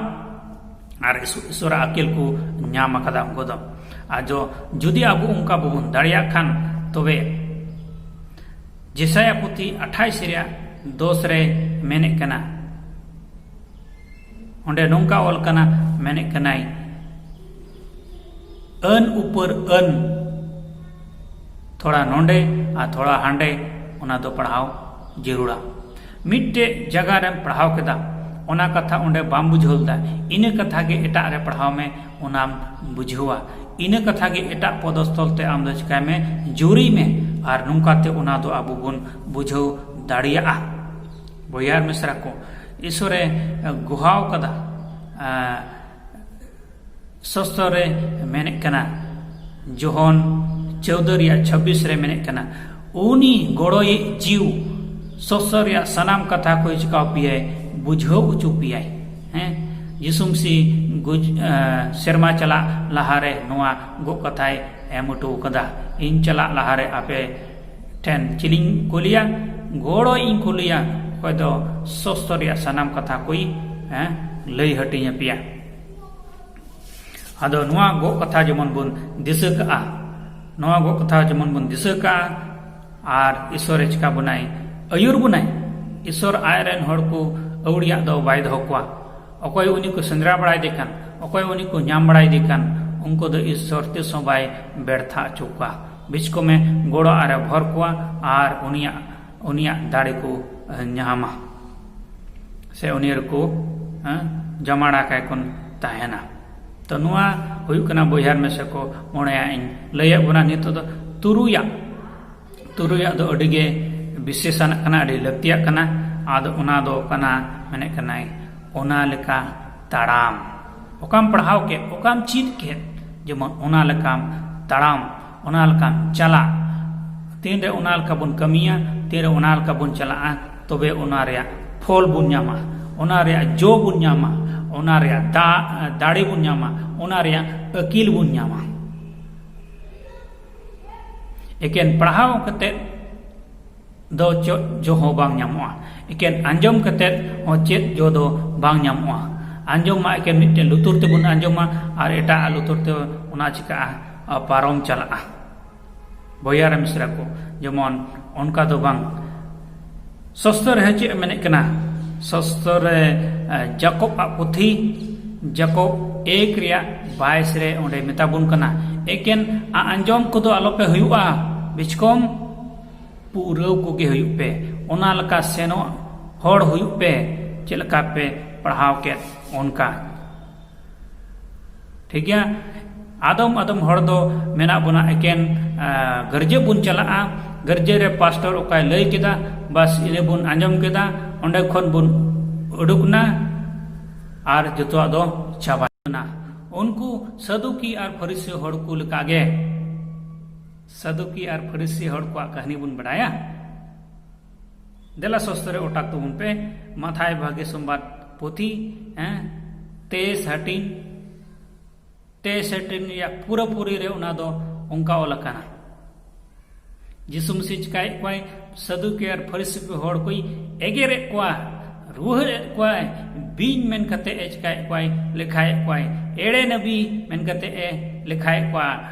ᱟᱨ ᱤᱥ-, ᱤᱥᱚᱨᱟᱜ ᱟᱹᱠᱤᱞ ᱠᱚ ᱧᱟᱢ ᱟᱠᱟᱫᱟ ᱩᱱᱠᱩ ᱫᱚ᱾ ᱟᱨ ᱡᱚ-, ᱡᱩᱫᱤ ᱟᱵᱚ ᱚᱱᱠᱟ ᱵᱟᱵᱚᱱ ᱫᱟᱲᱮᱭᱟᱜ ᱠᱷᱟᱱ, ᱛᱚᱵᱮ ᱡᱮᱥᱟᱭᱟ ᱯᱩᱛᱷᱤ ᱟᱴᱷᱟᱭᱤᱥ ᱨᱮᱭᱟᱜ ᱫᱚᱥ ᱨᱮ ᱢᱮᱱᱮᱫ ᱠᱟᱱᱟ, ᱚᱸᱰᱮ ᱱᱚᱝᱠᱟ ᱚᱞ ᱠᱟᱱᱟ, ᱢᱮᱱᱮᱫ ᱠᱟᱱᱟᱭ, ᱟᱹᱱ ᱩᱯᱟᱹᱨ ᱟᱹᱱ, ᱛᱷᱚᱲᱟ ᱱᱚᱰᱮ ᱟᱨ ᱛᱷᱚᱲᱟ ᱦᱟᱸᱰᱮ, ᱚᱱᱟ ᱫᱚ ᱯᱟᱲᱦᱟᱣ ᱡᱟᱹᱨᱩᱲᱟ᱾ ᱢᱤᱫᱴᱮᱡ ᱡᱟᱭᱜᱟ ᱨᱮᱢ ᱯᱟᱲᱦᱟᱣ ᱠᱮᱫᱟ, ᱚᱱᱟ ᱠᱟᱛᱷᱟ ᱚᱸᱰᱮ ᱵᱟᱢ ᱵᱩᱡᱷᱟᱹᱣ ᱞᱮᱫᱟ, ᱤᱱᱟᱹ ᱠᱟᱛᱷᱟ ᱜᱮ ᱮᱴᱟᱜ ᱨᱮ ᱯᱟᱲᱦᱟᱣ ᱢᱮ, ᱚᱱᱟᱢ ᱵᱩᱡᱷᱟᱹᱣᱟ᱾ ᱤᱱᱟᱹ ᱠᱟᱛᱷᱟ ᱜᱮ ᱮᱴᱟᱜ ᱯᱚᱫᱚᱥᱛᱷᱚᱞ ᱛᱮ ᱟᱢ ᱫᱚ ᱪᱤᱠᱟᱭ ᱢᱮ, ᱡᱩᱨᱤ ᱢᱮ, ᱟᱨ ᱱᱚᱝᱠᱟ ᱛᱮ ᱚᱱᱟ ᱫᱚ ᱟᱵᱚ ᱵᱚᱱ ᱵᱩᱡᱷᱟᱹᱣ ᱫᱟᱲᱮᱭᱟᱜᱼᱟ᱾ ᱵᱚᱭᱦᱟ ᱟᱨ ᱢᱤᱥᱨᱟ ᱠᱚ, ᱤᱥᱚᱨᱮ ᱜᱚᱦᱟᱣ ᱠᱟᱫᱟ, ᱟ, ᱥᱚᱥᱛᱚ ᱨᱮ ᱢᱮᱱᱮᱫ ᱠᱟᱱᱟ, ᱡᱚᱦᱚᱱ ᱪᱳᱫᱽᱫᱚ ᱨᱮᱭᱟᱜ ᱪᱷᱟᱵᱵᱤᱥ ᱨᱮ ᱢᱮᱱᱮᱫ ᱠᱟᱱᱟ, ᱩᱱᱤ ᱜᱚᱲᱚᱭᱤᱡ ᱡᱤᱣ ᱥᱚᱥᱛᱚ ᱨᱮᱭᱟᱜ ᱥᱟᱱᱟᱢ ᱠᱟᱛᱷᱟ ᱠᱚᱭ ᱪᱤᱠᱟᱣ ᱯᱮᱭᱟᱭ, ᱵᱩᱡᱷᱟᱹᱣ ᱦᱚᱪᱚ ᱯᱮᱭᱟᱭ᱾ ᱦᱮᱸ, ᱡᱤᱥᱩ ᱢᱟᱹᱥᱤ ᱜᱩᱡ-, ᱟ, ᱥᱮᱨᱢᱟ ᱪᱟᱞᱟᱜ ᱞᱟᱦᱟᱨᱮ ᱱᱚᱣᱟ ᱜᱚᱜ ᱠᱟᱛᱷᱟᱭ ᱮᱢ ᱦᱚᱴᱚ ᱠᱟᱫᱟ, ᱤᱧ ᱪᱟᱞᱟᱜ ᱞᱟᱦᱟᱨᱮ ᱟᱯᱮ ᱴᱷᱮᱱ ᱪᱤᱞᱤᱧ ᱠᱩᱞᱤᱭᱟ? ᱜᱚᱲᱚ ᱤᱧ ᱠᱩᱞᱤᱭᱟ, ᱚᱠᱚᱭ ᱫᱚ ᱥᱚᱥᱛᱚ ᱨᱮᱭᱟᱜ ᱥᱟᱱᱟᱢ ᱠᱟᱛᱷᱟ ᱠᱚᱭ, ᱦᱮᱸ, ᱞᱟᱹᱭ ᱦᱟᱹᱴᱤᱧ ᱟᱯᱮᱭᱟ᱾ ᱟᱫᱚ ᱱᱚᱣᱟ ᱜᱚᱜ ᱠᱟᱛᱷᱟ ᱡᱮᱢᱚᱱ ᱵᱚᱱ ᱫᱤᱥᱟᱹ ᱠᱟᱜᱼᱟ, ᱱᱚᱣᱟ ᱜᱚᱜ ᱠᱟᱛᱷᱟ ᱡᱮᱢᱚᱱ ᱵᱚᱱ ᱫᱤᱥᱟᱹ ᱠᱟᱜᱼᱟ, ᱟᱨ ᱤᱥᱚᱨᱮ ᱪᱤᱠᱟ ᱵᱚᱱᱟᱭ, ᱟᱹᱭᱩᱨ ᱵᱚᱱᱟᱭ᱾ ᱤᱥᱚᱨ ᱟᱡ ᱨᱮᱱ ᱦᱚᱲ ᱠᱚ ᱟᱹᱣᱲᱤᱭᱟᱜ ᱫᱚ ᱵᱟᱭ ᱫᱚᱦᱚ ᱠᱚᱣᱟ᱾ ᱚᱠᱚᱭ ᱩᱱᱤ ᱠᱚ ᱥᱮᱸᱫᱽᱨᱟ ᱵᱟᱲᱟᱭᱮᱫᱮ ᱠᱟᱱ, ᱚᱠᱚᱭ ᱩᱱᱤ ᱠᱚ ᱧᱟᱢ ᱵᱟᱲᱟᱭᱮᱫᱮ ᱠᱟᱱ, ᱩᱱᱠᱩ ᱫᱚ ᱤᱥᱥᱚᱨ ᱛᱤᱥ ᱦᱚᱸ ᱵᱟᱭ ᱵᱮᱨᱛᱷᱟ ᱦᱚᱪᱚ ᱠᱚᱣᱟ᱾ ᱵᱤᱪᱠᱚᱢᱮ ᱜᱚᱲᱚ ᱟᱨᱮ ᱵᱷᱚᱨ ᱠᱚᱣᱟ ᱟᱨ ᱩᱱᱤᱭᱟᱜ ᱩᱱᱤᱭᱟᱜ ᱫᱟᱲᱮ ᱠᱚ ᱧᱟᱢᱟ, ᱥᱮ ᱩᱱᱤ ᱨᱮᱠᱚ ᱡᱟᱢᱟᱲᱟ ᱠᱟᱭ ᱠᱚ ᱛᱟᱦᱮᱱᱟ᱾ ᱛᱚ ᱱᱚᱣᱟ ᱦᱩᱭᱩᱜ ᱠᱟᱱᱟ ᱵᱚᱭᱦᱟᱨ ᱢᱮᱥᱟ ᱠᱚ ᱢᱚᱬᱮᱭᱟᱜ ᱤᱧ ᱞᱟᱹᱭᱟᱫ ᱵᱚᱱᱟ᱾ ᱱᱤᱛᱚᱜ ᱫᱚ ᱛᱩᱨᱩᱭᱟᱜ ᱛᱩᱨᱩᱭᱟᱜ ᱫᱚ ᱟᱹᱰᱤ ᱜᱮ ᱵᱤᱥᱮᱥᱟᱱᱟᱜ ᱠᱟᱱᱟ, ᱟᱹᱰᱤ ᱞᱟᱹᱠᱛᱤᱭᱟᱜ ᱠᱟᱱᱟ᱾ ᱟᱫᱚ ᱚᱱᱟ ᱫᱚ ᱠᱟᱱᱟ, ᱢᱮᱱᱮᱫ ᱠᱟᱱᱟᱭ, ᱚᱱᱟ ᱞᱮᱠᱟ ᱛᱟᱲᱟᱢ᱾ ᱚᱠᱟᱢ ᱯᱟᱲᱦᱟᱣ ᱠᱮᱫ, ᱚᱠᱟᱢ ᱪᱮᱫ ᱠᱮᱫ, ᱡᱮᱢᱚᱱ ᱚᱱᱟ ᱞᱮᱠᱟᱢ ᱛᱟᱲᱟᱢ, ᱚᱱᱟ ᱞᱮᱠᱟᱢ ᱪᱟᱞᱟᱜ᱾ ᱛᱤᱱᱨᱮ ᱚᱱᱟ ᱞᱮᱠᱟ ᱵᱚᱱ ᱠᱟᱹᱢᱤᱭᱟ, ᱛᱤᱱᱨᱮ ᱚᱱᱟ ᱞᱮᱠᱟ ᱵᱚᱱ ᱪᱟᱞᱟᱜᱼᱟ, ᱛᱚᱵᱮ ᱚᱱᱟ ᱨᱮᱭᱟᱜ ᱯᱷᱚᱞ ᱵᱚᱱ ᱧᱟᱢᱟ, ᱚᱱᱟ ᱨᱮᱭᱟᱜ ᱡᱚ ᱵᱚᱱ ᱧᱟᱢᱟ, ᱚᱱᱟ ᱨᱮᱭᱟᱜ ᱫᱟ-, ᱫᱟᱲᱮ ᱵᱚᱱ ᱧᱟᱢᱟ, ᱚᱱᱟ ᱨᱮᱭᱟᱜ ᱟᱹᱠᱤᱞ ᱵᱚᱱ ᱧᱟᱢᱟ᱾ ᱮᱠᱮᱱ ᱯᱟᱲᱦᱟᱣ ᱠᱟᱛᱮ ᱫᱚ ᱪᱮᱫ ᱡᱚ ᱦᱚᱸ ᱵᱟᱝ ᱧᱟᱢᱚᱜᱼᱟ᱾ ᱮᱠᱮᱱ ᱟᱸᱡᱚᱢ ᱠᱟᱛᱮ ᱦᱚᱸ ᱪᱮᱫ ᱡᱚ ᱫᱚ ᱵᱟᱝ ᱧᱟᱢᱚᱜᱼᱟ᱾ ᱟᱸᱡᱚᱢ ᱢᱟ ᱮᱠᱮᱱ ᱢᱤᱫᱴᱮᱱ ᱞᱩᱛᱩᱨ ᱛᱮᱵᱚᱱ ᱟᱸᱡᱚᱢᱟ ᱟᱨ ᱮᱴᱟᱜ ᱞᱩᱛᱩᱨ ᱛᱮ ᱚᱱᱟ ᱪᱤᱠᱟᱹᱜᱼᱟ, ᱟ, ᱯᱟᱨᱚᱢ ᱪᱟᱞᱟᱜᱼᱟ᱾ ᱵᱚᱭᱦᱟ ᱨᱮ ᱢᱤᱥᱨᱟ ᱠᱚ, ᱡᱮᱢᱚᱱ ᱚᱱᱠᱟ ᱫᱚ ᱵᱟᱝ᱾ ᱥᱚᱥᱛᱚᱨ ᱨᱮ ᱪᱮᱫ ᱮ ᱢᱮᱱᱮᱫ ᱠᱟᱱᱟ? ᱥᱚᱥᱛᱚᱨ ᱨᱮ, ᱟ, ᱡᱟᱠᱚᱵ ᱟᱜ ᱯᱩᱛᱷᱤ, ᱡᱟᱠᱚᱵ ᱮᱠ ᱨᱮᱭᱟᱜ ᱵᱟᱭᱤᱥ ᱨᱮ ᱚᱸᱰᱮ ᱢᱮᱛᱟ ᱵᱚᱱ ᱠᱟᱱᱟ, ᱮᱠᱮᱱ ᱟ-, ᱟᱸᱡᱚᱢ ᱠᱚᱫᱚ ᱟᱞᱚᱯᱮ ᱦᱩᱭᱩᱜᱼᱟ, ᱵᱤᱪᱠᱚᱢ ᱯᱩᱨᱟᱹᱣ ᱠᱚᱜᱮ ᱦᱩᱭᱩᱜ ᱯᱮ᱾ ᱚᱱᱟ ᱞᱮᱠᱟ ᱥᱮᱱᱚᱜ ᱦᱚᱲ ᱦᱩᱭᱩᱜ ᱯᱮ, ᱪᱮᱫ ᱞᱮᱠᱟ ᱯᱮ ᱯᱟᱲᱦᱟᱣ ᱠᱮᱫ ᱚᱱᱠᱟ᱾ ᱴᱷᱤᱠ ᱜᱮᱭᱟ? ᱟᱫᱚᱢ ᱟᱫᱚᱢ ᱦᱚᱲ ᱫᱚ ᱢᱮᱱᱟᱜ ᱵᱚᱱᱟ ᱮᱠᱮᱱ, ᱟ, ᱜᱟᱨᱡᱮ ᱵᱚᱱ ᱪᱟᱞᱟᱜᱼᱟ, ᱜᱟᱨᱡᱮ ᱨᱮ ᱯᱟᱥᱴᱚᱨ ᱚᱠᱟᱭ ᱞᱟᱹᱭ ᱠᱮᱫᱟ, ᱵᱟᱥ ᱤᱱᱟᱹ ᱵᱚᱱ ᱟᱸᱡᱚᱢ ᱠᱮᱫᱟ, ᱚᱸᱰᱮ ᱠᱷᱚᱱ ᱵᱚᱱ ᱩᱰᱩᱠ ᱱᱟ ᱟᱨ ᱡᱚᱛᱚᱣᱟᱜ ᱫᱚ ᱪᱟᱵᱟᱭᱮᱱᱟ᱾ ᱩᱱᱠᱩ ᱥᱟᱫᱩᱠᱤ ᱟᱨ ᱯᱷᱟᱹᱨᱤᱥᱤ ᱦᱚᱲ ᱠᱚ ᱞᱮᱠᱟᱜᱮ ᱥᱟᱫᱩᱠᱤ ᱟᱨ ᱯᱷᱟᱹᱨᱤᱥᱤ ᱦᱚᱲ ᱠᱚᱣᱟᱜ ᱠᱟᱹᱦᱱᱤ ᱵᱚᱱ ᱵᱟᱲᱟᱭᱟ᱾ ᱫᱮᱞᱟ ᱥᱚᱥᱛᱚ ᱨᱮ ᱚᱴᱟᱠ ᱛᱟᱵᱚᱱ ᱯᱮ, ᱢᱟᱛᱷᱟᱭ ᱵᱷᱟᱜᱮ ᱥᱚᱢᱵᱟᱫ ᱯᱩᱛᱷᱤ, ᱦᱮᱸ, ᱛᱮᱭᱤᱥ ᱦᱟᱹᱴᱤᱧ, ᱛᱮᱭᱤᱥ ᱦᱟᱹᱴᱤᱧ ᱨᱮᱭᱟᱜ ᱯᱩᱨᱟᱹᱯᱩᱨᱤ ᱨᱮ ᱚᱱᱟ ᱫᱚ ᱚᱱᱠᱟ ᱚᱞ ᱟᱠᱟᱱᱟ᱾ ᱡᱤᱥᱩ ᱢᱟᱹᱥᱤ ᱪᱤᱠᱟᱭᱮᱫ ᱠᱚᱣᱟᱭ? ᱥᱟᱫᱩᱠᱤ ᱟᱨ ᱯᱷᱟᱹᱨᱤᱥᱤ ᱦᱚᱲ ᱠᱚᱭ ᱮᱜᱮᱨᱮᱫ ᱠᱚᱣᱟ, ᱨᱩᱣᱟᱹᱲᱮᱫ ᱠᱚᱣᱟᱭ, ᱵᱤᱧ ᱢᱮᱱ ᱠᱟᱛᱮ ᱮ ᱪᱤᱠᱟᱭᱮᱫ ᱠᱚᱣᱟᱭ, ᱞᱮᱠᱷᱟᱭᱮᱫ ᱠᱚᱣᱟᱭ, ᱮᱲᱮ ᱱᱟᱵᱤ ᱢᱮᱱ ᱠᱟᱛᱮ ᱮ ᱞᱮᱠᱷᱟᱭᱮᱫ ᱠᱚᱣᱟ᱾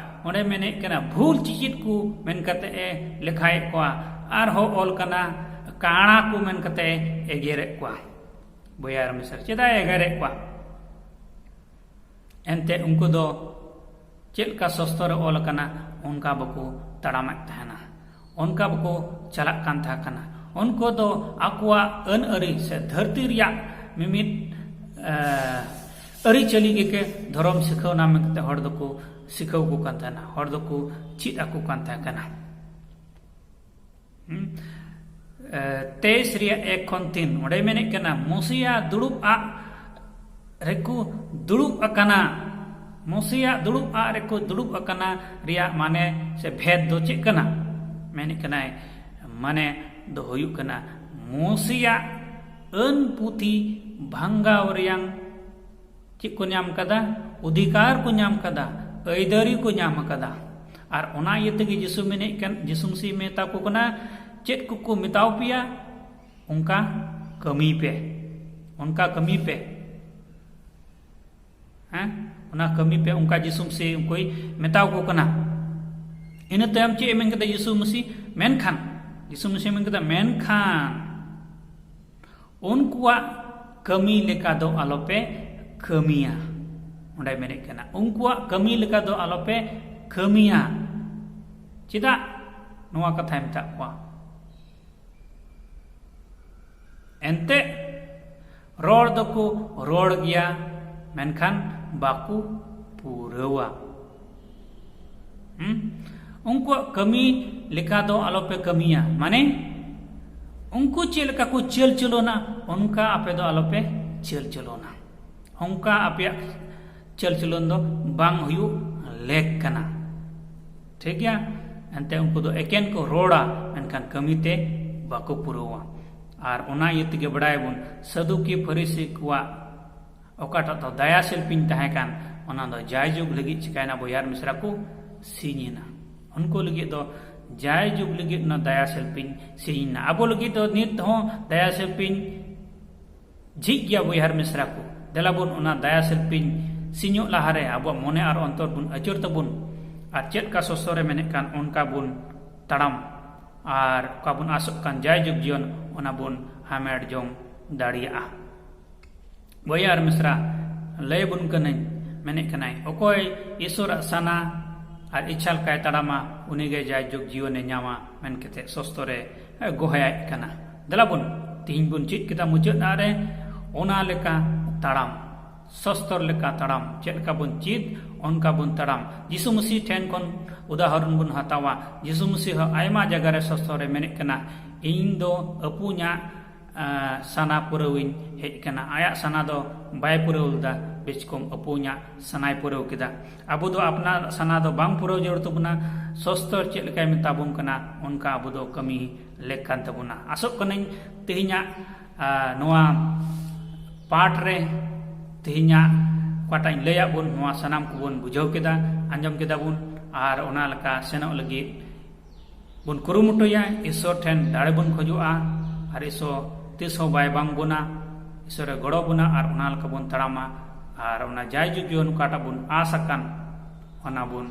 ᱚᱸᱰᱮ ᱢᱮᱱᱮᱫ ᱠᱟᱱᱟ ᱵᱷᱩᱞ ᱪᱤᱪᱤᱛ ᱠᱚ ᱢᱮᱱ ᱠᱟᱛᱮ ᱮ ᱞᱮᱠᱷᱟᱭᱮᱫ ᱠᱚᱣᱟ᱾ ᱟᱨᱦᱚᱸ ᱚᱞ ᱠᱟᱱᱟ ᱠᱟᱬᱟ ᱠᱚ ᱢᱮᱱ ᱠᱟᱛᱮ ᱮ ᱮᱜᱮᱨᱮᱫ ᱠᱚᱣᱟ᱾ ᱵᱚᱭᱦᱟ ᱟᱨ ᱢᱤᱥᱨᱟ, ᱪᱮᱫᱟᱜ ᱮ ᱮᱜᱮᱨᱮᱫ ᱠᱚᱣᱟ? ᱮᱱᱛᱮ ᱩᱱᱠᱩ ᱫᱚ ᱪᱮᱫ ᱞᱮᱠᱟ ᱥᱚᱥᱛᱚᱨ ᱨᱮ ᱚᱞ ᱟᱠᱟᱱᱟ, ᱚᱱᱠᱟ ᱵᱟᱠᱚ ᱛᱟᱲᱟᱢᱮᱫ ᱛᱟᱦᱮᱱᱟ, ᱚᱱᱠᱟ ᱵᱟᱠᱚ ᱪᱟᱞᱟᱜ ᱠᱟᱱ ᱛᱟᱦᱮᱸ ᱠᱟᱱᱟ᱾ ᱩᱱᱠᱩ ᱫᱚ ᱟᱠᱚᱣᱟᱜ ᱟᱹᱱ ᱟᱹᱨᱤ ᱥᱮ ᱫᱷᱟᱹᱨᱛᱤ ᱨᱮᱭᱟᱜ ᱢᱤᱢᱤᱫ ᱮ, ᱟᱹᱨᱤᱪᱟᱹᱞᱤ ᱜᱮ ᱫᱷᱚᱨᱚᱢ ᱥᱤᱠᱷᱟᱹᱣᱱᱟ ᱢᱮᱱᱛᱮ ᱦᱚᱲ ᱫᱚᱠᱚ ᱥᱤᱠᱷᱟᱹᱣ ᱠᱚ ᱠᱟᱱ ᱛᱟᱦᱮᱱᱟ, ᱦᱚᱲ ᱫᱚᱠᱚ ᱪᱮᱫ ᱟᱠᱚ ᱠᱟᱱ ᱛᱟᱦᱮᱸ ᱠᱟᱱᱟ᱾ ᱦᱩᱸ? ᱮ, ᱛᱮᱭᱤᱥ ᱨᱮᱭᱟᱜ ᱮᱠ ᱠᱷᱚᱱ ᱛᱤᱱ, ᱚᱸᱰᱮ ᱢᱮᱱᱮᱫ ᱠᱟᱱᱟ, ᱢᱳᱥᱮᱭᱟᱜ ᱫᱩᱲᱩᱵ ᱟᱜ ᱨᱮᱠᱚ ᱫᱩᱲᱩᱵ ᱟᱠᱟᱱᱟ᱾ ᱢᱳᱥᱮᱭᱟᱜ ᱫᱩᱲᱩᱵ ᱟᱜ ᱨᱮᱠᱚ ᱫᱩᱲᱩᱵ ᱟᱠᱟᱱᱟ ᱨᱮᱭᱟᱜ ᱢᱟᱱᱮ ᱥᱮ ᱵᱷᱮᱫ ᱫᱚ ᱪᱮᱫ ᱠᱟᱱᱟ? ᱢᱮᱱᱮᱫ ᱠᱟᱱᱟᱭ, ᱢᱟᱱᱮ ᱫᱚ ᱦᱩᱭᱩᱜ ᱠᱟᱱᱟ, ᱢᱳᱥᱮᱭᱟᱜ ᱟᱹᱱ ᱯᱩᱛᱷᱤ ᱵᱷᱟᱝᱜᱟᱣ ᱨᱮᱭᱟᱝ ᱪᱮᱫ ᱠᱚ ᱧᱟᱢ ᱠᱟᱫᱟ? ᱚᱫᱷᱤᱠᱟᱨ ᱠᱚ ᱧᱟᱢ ᱠᱟᱫᱟ, ᱟᱹᱭᱫᱟᱹᱨᱤ ᱠᱚ ᱧᱟᱢ ᱠᱟᱫᱟ᱾ ᱟᱨ ᱚᱱᱟ ᱤᱭᱟᱹ ᱛᱮᱜᱮ ᱡᱤᱥᱩ ᱢᱮᱱᱮᱫ ᱠᱟᱱ, ᱡᱤᱥᱩ ᱢᱟᱹᱥᱤ ᱢᱮᱛᱟ ᱠᱚ ᱠᱟᱱᱟ, ᱪᱮᱫ ᱠᱚᱠᱚ ᱢᱮᱛᱟᱣ ᱯᱮᱭᱟ, ᱚᱱᱠᱟ ᱠᱟᱹᱢᱤ ᱯᱮ, ᱚᱱᱠᱟ ᱠᱟᱹᱢᱤ ᱯᱮ᱾ ᱦᱮᱸ, ᱚᱱᱟ ᱠᱟᱹᱢᱤ ᱯᱮ, ᱚᱱᱠᱟ ᱡᱤᱥᱩ ᱢᱟᱹᱥᱤ ᱩᱱᱠᱩᱭ ᱢᱮᱛᱟᱣ ᱠᱚ ᱠᱟᱱᱟ᱾ ᱤᱱᱟᱹ ᱛᱟᱭᱚᱢ ᱪᱮᱫ ᱮ ᱢᱮᱱ ᱠᱮᱫᱟ ᱡᱤᱥᱩ ᱢᱟᱹᱥᱤ? ᱢᱮᱱᱠᱷᱟᱱ, ᱡᱤᱥᱩ ᱢᱟᱹᱥᱤ ᱢᱮᱱ ᱠᱮᱫᱟ, ᱢᱮᱱᱠᱷᱟᱱ ᱩᱱᱠᱩᱣᱟᱜ ᱠᱟᱹᱢᱤ ᱞᱮᱠᱟ ᱫᱚ ᱟᱞᱚᱯᱮ ᱠᱟᱹᱢᱤᱭᱟ᱾ ᱚᱸᱰᱮ ᱢᱮᱱᱮᱫ ᱠᱟᱱᱟ, ᱩᱱᱠᱩᱣᱟᱜ ᱠᱟᱹᱢᱤ ᱞᱮᱠᱟ ᱫᱚ ᱟᱞᱚᱯᱮ ᱠᱟᱹᱢᱤᱭᱟ᱾ ᱪᱮᱫᱟᱜ ᱱᱚᱣᱟ ᱠᱟᱛᱷᱟᱭ ᱢᱮᱛᱟᱜ ᱠᱚᱣᱟ? ᱮᱱᱛᱮ ᱨᱚᱲ ᱫᱚᱠᱚ ᱨᱚᱲ ᱜᱮᱭᱟ, ᱢᱮᱱᱠᱷᱟᱱ ᱵᱟᱠᱚ ᱯᱩᱨᱟᱹᱣᱟ᱾ ᱦᱩᱸ? ᱩᱱᱠᱩᱣᱟᱜ ᱠᱟᱹᱢᱤ ᱞᱮᱠᱟ ᱫᱚ ᱟᱞᱚᱯᱮ ᱠᱟᱹᱢᱤᱭᱟ, ᱢᱟᱱᱮ ᱩᱱᱠᱩ ᱪᱮᱫ ᱞᱮᱠᱟ ᱠᱚ ᱪᱟᱹᱞ ᱪᱚᱞᱚᱱᱟ, ᱚᱱᱠᱟ ᱟᱯᱮ ᱫᱚ ᱟᱞᱚᱯᱮ ᱪᱟᱹᱞ ᱪᱚᱞᱚᱱᱟ᱾ ᱚᱱᱠᱟ ᱟᱯᱮᱭᱟᱜ ᱪᱟᱹᱞ ᱪᱚᱞᱚᱱ ᱫᱚ ᱵᱟᱝ ᱦᱩᱭᱩᱜ ᱞᱮᱠ ᱠᱟᱱᱟ᱾ ᱴᱷᱤᱠ ᱜᱮᱭᱟ? ᱮᱱᱛᱮ ᱩᱱᱠᱩ ᱫᱚ ᱮᱠᱮᱱ ᱠᱚ ᱨᱚᱲᱟ, ᱢᱮᱱᱠᱷᱟᱱ ᱠᱟᱹᱢᱤ ᱛᱮ ᱵᱟᱠᱚ ᱯᱩᱨᱟᱹᱣᱟ᱾ ᱟᱨ ᱚᱱᱟ ᱤᱭᱟᱹ ᱛᱮᱜᱮ ᱵᱟᱲᱟᱭᱟᱵᱚᱱ, ᱥᱟᱹᱫᱩᱠᱤ ᱯᱷᱟᱹᱨᱤᱥᱤ ᱠᱚᱣᱟᱜ ᱚᱠᱟᱴᱟᱜ ᱫᱚ ᱫᱟᱭᱟ ᱥᱤᱞᱯᱤᱧ ᱛᱟᱦᱮᱸ ᱠᱟᱱ, ᱚᱱᱟ ᱫᱚ ᱡᱟᱭᱡᱩᱜᱽ ᱞᱟᱹᱜᱤᱫ ᱪᱤᱠᱟᱭᱱᱟ? ᱵᱚᱭᱦᱟᱨ ᱢᱤᱥᱨᱟ ᱠᱚ ᱥᱤᱧ ᱮᱱᱟ᱾ ᱩᱱᱠᱩ ᱞᱟᱹᱜᱤᱫ ᱫᱚ ᱡᱟᱭᱡᱩᱜᱽ ᱞᱟᱹᱜᱤᱫ ᱚᱱᱟ ᱫᱟᱭᱟ ᱥᱤᱞᱯᱤᱧ ᱥᱤᱧ ᱮᱱᱟ᱾ ᱟᱵᱚ ᱞᱟᱹᱜᱤᱫ ᱫᱚ ᱱᱤᱛ ᱦᱚᱸ ᱫᱟᱭᱟ ᱥᱤᱞᱯᱤᱧ ᱡᱷᱤᱡ ᱜᱮᱭᱟ, ᱵᱚᱭᱦᱟᱨ ᱢᱤᱥᱨᱟ ᱠᱚ᱾ ᱫᱮᱞᱟ ᱵᱚᱱ ᱚᱱᱟ ᱫᱟᱭᱟ ᱥᱤᱞᱯᱤᱧ ᱥᱤᱧᱚᱜ ᱞᱟᱦᱟᱨᱮ ᱟᱵᱚᱣᱟᱜ ᱢᱚᱱᱮ ᱟᱨ ᱚᱱᱛᱚᱨ ᱵᱚᱱ ᱟᱹᱪᱩᱨ ᱛᱟᱵᱚᱱ, ᱟᱨ ᱪᱮᱫ ᱠᱟ ᱥᱚᱥᱛᱚᱨ ᱨᱮ ᱢᱮᱱᱮᱫ ᱠᱟᱱ ᱚᱱᱠᱟ ᱵᱚᱱ ᱛᱟᱲᱟᱢ, ᱟᱨ ᱚᱠᱟ ᱵᱚᱱ ᱟᱥᱚᱜ ᱠᱟᱱ ᱡᱟᱭᱡᱩᱜᱽ ᱡᱤᱭᱚᱱ, ᱚᱱᱟ ᱵᱚᱱ ᱦᱟᱢᱮᱴ ᱡᱚᱝ ᱫᱟᱲᱮᱭᱟᱜᱼᱟ᱾ ᱵᱚᱭᱦᱟᱨ ᱢᱤᱥᱨᱟ, ᱞᱟᱹᱭ ᱵᱚᱱ ᱠᱟᱹᱱᱟᱹᱧ, ᱢᱮᱱᱮᱫ ᱠᱟᱱᱟᱭ, ᱚᱠᱚᱭ ᱤᱥᱚᱨᱟᱜ ᱥᱟᱱᱟ ᱟᱨ ᱤᱪᱪᱷᱟ ᱞᱮᱠᱟᱭ ᱛᱟᱲᱟᱢᱟ, ᱩᱱᱤᱜᱮ ᱡᱟᱭᱡᱩᱜᱽ ᱡᱤᱭᱚᱱᱮ ᱧᱟᱢᱟ ᱢᱮᱱ ᱠᱟᱛᱮ ᱥᱚᱥᱛᱚᱨᱮ ᱜᱚᱦᱟᱭᱟᱭ ᱠᱟᱱᱟ᱾ ᱫᱮᱞᱟ ᱵᱚᱱ, ᱛᱤᱦᱤᱧ ᱵᱚᱱ ᱪᱮᱫ ᱠᱮᱫᱟ ᱢᱩᱪᱟᱹᱫ ᱟᱜ ᱨᱮ, ᱚᱱᱟ ᱞᱮᱠᱟ ᱛᱟᱲᱟᱢ, ᱥᱚᱥᱛᱚᱨ ᱞᱮᱠᱟ ᱛᱟᱲᱟᱢ᱾ ᱪᱮᱫ ᱞᱮᱠᱟ ᱵᱚᱱ ᱪᱮᱫ, ᱚᱱᱠᱟ ᱵᱚᱱ ᱛᱟᱲᱟᱢ᱾ ᱡᱤᱥᱩ ᱢᱟᱹᱥᱤ ᱴᱷᱮᱱ ᱠᱷᱚᱱ ᱩᱫᱟᱦᱚᱨᱚᱱ ᱵᱚᱱ ᱦᱟᱛᱟᱣᱟ᱾ ᱡᱤᱥᱩ ᱢᱟᱹᱥᱤ ᱦᱚᱸ ᱟᱭᱢᱟ ᱡᱟᱭᱜᱟ ᱨᱮ ᱥᱚᱥᱛᱚᱨ ᱨᱮ ᱢᱮᱱᱮᱫ ᱠᱟᱱᱟ, ᱤᱧ ᱫᱚ ᱟᱹᱯᱩᱧᱟᱜ ᱟᱸ, ᱥᱟᱱᱟ ᱯᱩᱨᱟᱹᱣᱤᱧ ᱦᱮᱡ ᱠᱟᱱᱟ᱾ ᱟᱭᱟᱜ ᱥᱟᱱᱟ ᱫᱚ ᱵᱟᱭ ᱯᱩᱨᱟᱹᱣ ᱞᱮᱫᱟ, ᱵᱮᱪᱠᱚᱢ ᱟᱹᱯᱩᱧᱟᱜ ᱥᱟᱱᱟᱭ ᱯᱩᱨᱟᱹᱣ ᱠᱮᱫᱟ᱾ ᱟᱵᱚ ᱫᱚ ᱟᱯᱱᱟᱨ ᱥᱟᱱᱟ ᱫᱚ ᱵᱟᱝ ᱯᱩᱨᱟᱹᱣ ᱡᱟᱹᱨᱩᱲ ᱛᱟᱵᱚᱱᱟ᱾ ᱥᱚᱥᱛᱚᱨ ᱪᱮᱫ ᱞᱮᱠᱟᱭ ᱢᱮᱛᱟ ᱵᱚᱱ ᱠᱟᱱᱟ, ᱚᱱᱠᱟ ᱟᱵᱚ ᱫᱚ ᱠᱟᱹᱢᱤ ᱞᱮᱠ ᱠᱟᱱ ᱛᱟᱵᱚᱱᱟ᱾ ᱟᱥᱚᱜ ᱠᱟᱹᱱᱟᱹᱧ ᱛᱮᱦᱮᱧᱟᱜ, ᱟᱸ, ᱱᱚᱣᱟ ᱯᱟᱴ ᱨᱮ ᱛᱮᱦᱮᱧᱟᱜ ᱚᱠᱟᱴᱟᱜ ᱤᱧ ᱞᱟᱹᱭᱟᱫ ᱵᱚᱱ, ᱱᱚᱣᱟ ᱥᱟᱱᱟᱢ ᱠᱚᱵᱚᱱ ᱵᱩᱡᱷᱟᱹᱣ ᱠᱮᱫᱟ, ᱟᱸᱡᱚᱢ ᱠᱮᱫᱟ ᱵᱚᱱ, ᱟᱨ ᱚᱱᱟ ᱞᱮᱠᱟ ᱥᱮᱱᱚᱜ ᱞᱟᱹᱜᱤᱫ ᱵᱚᱱ ᱠᱩᱨᱩᱢᱩᱴᱩᱭᱟ, ᱤᱥᱚᱨ ᱴᱷᱮᱱ ᱫᱟᱲᱮ ᱵᱚᱱ ᱠᱷᱚᱡᱚᱜᱼᱟ, ᱟᱨ ᱤᱥᱚᱨ ᱛᱤᱥ ᱦᱚᱸ ᱵᱟᱭ ᱵᱟᱝ ᱵᱚᱱᱟ᱾ ᱤᱥᱚᱨᱮ ᱜᱚᱲᱚ ᱵᱚᱱᱟ ᱟᱨ ᱚᱱᱟ ᱞᱮᱠᱟ ᱵᱚᱱ ᱛᱟᱲᱟᱢᱟ, ᱟᱨ ᱚᱱᱟ ᱡᱟᱭᱡᱩᱜᱽ ᱡᱤᱭᱚᱱ ᱚᱠᱟᱴᱟᱜ ᱵᱚᱱ ᱟᱥ ᱟᱠᱟᱱ, ᱚᱱᱟ ᱵᱚᱱ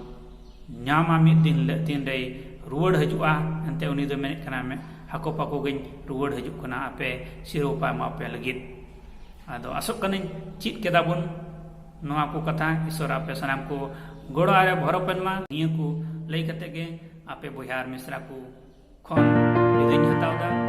ᱧᱟᱢᱟ ᱢᱤᱫ ᱫᱤᱱ ᱦᱤᱞᱳᱜ᱾ ᱛᱤᱱ ᱨᱮᱭ ᱨᱩᱣᱟᱹᱲ ᱦᱤᱡᱩᱜᱼᱟ, ᱮᱱᱛᱮ ᱩᱱᱤ ᱫᱚ ᱢᱮᱱᱮᱫ ᱠᱟᱱᱟ, "ᱢᱮ-, ᱦᱟᱠᱚ ᱯᱟᱠᱚ ᱜᱤᱧ ᱨᱩᱣᱟᱹᱲ ᱦᱤᱡᱩᱜ ᱠᱟᱱᱟ, ᱟᱯᱮ ᱥᱤᱨᱳᱯᱟ ᱮᱢᱟ ᱯᱮ ᱞᱟᱹᱜᱤᱫ᱾" ᱟᱫᱚ ᱟᱥᱚᱜ ᱠᱟᱹᱱᱟᱹᱧ ᱪᱮᱫ ᱠᱮᱫᱟ ᱵᱚᱱ ᱱᱚᱣᱟ ᱠᱚ ᱠᱟᱛᱷᱟ᱾ ᱤᱥᱚᱨ ᱟᱯᱮ ᱥᱟᱱᱟᱢ ᱠᱚ ᱜᱚᱲᱚ ᱟᱨᱮ ᱵᱷᱚᱨᱚᱯ ᱮᱱ ᱢᱟ᱾ ᱱᱤᱭᱟᱹ ᱠᱚ ᱞᱟᱹᱭ ᱠᱟᱛᱮ ᱜᱮ ᱟᱯᱮ ᱵᱚᱭᱦᱟ ᱟᱨ ᱢᱤᱥᱨᱟ ᱠᱚ ᱠᱷᱚᱱ ᱵᱤᱫᱟᱹᱧ ᱦᱟᱛᱟᱣ ᱮᱫᱟ᱾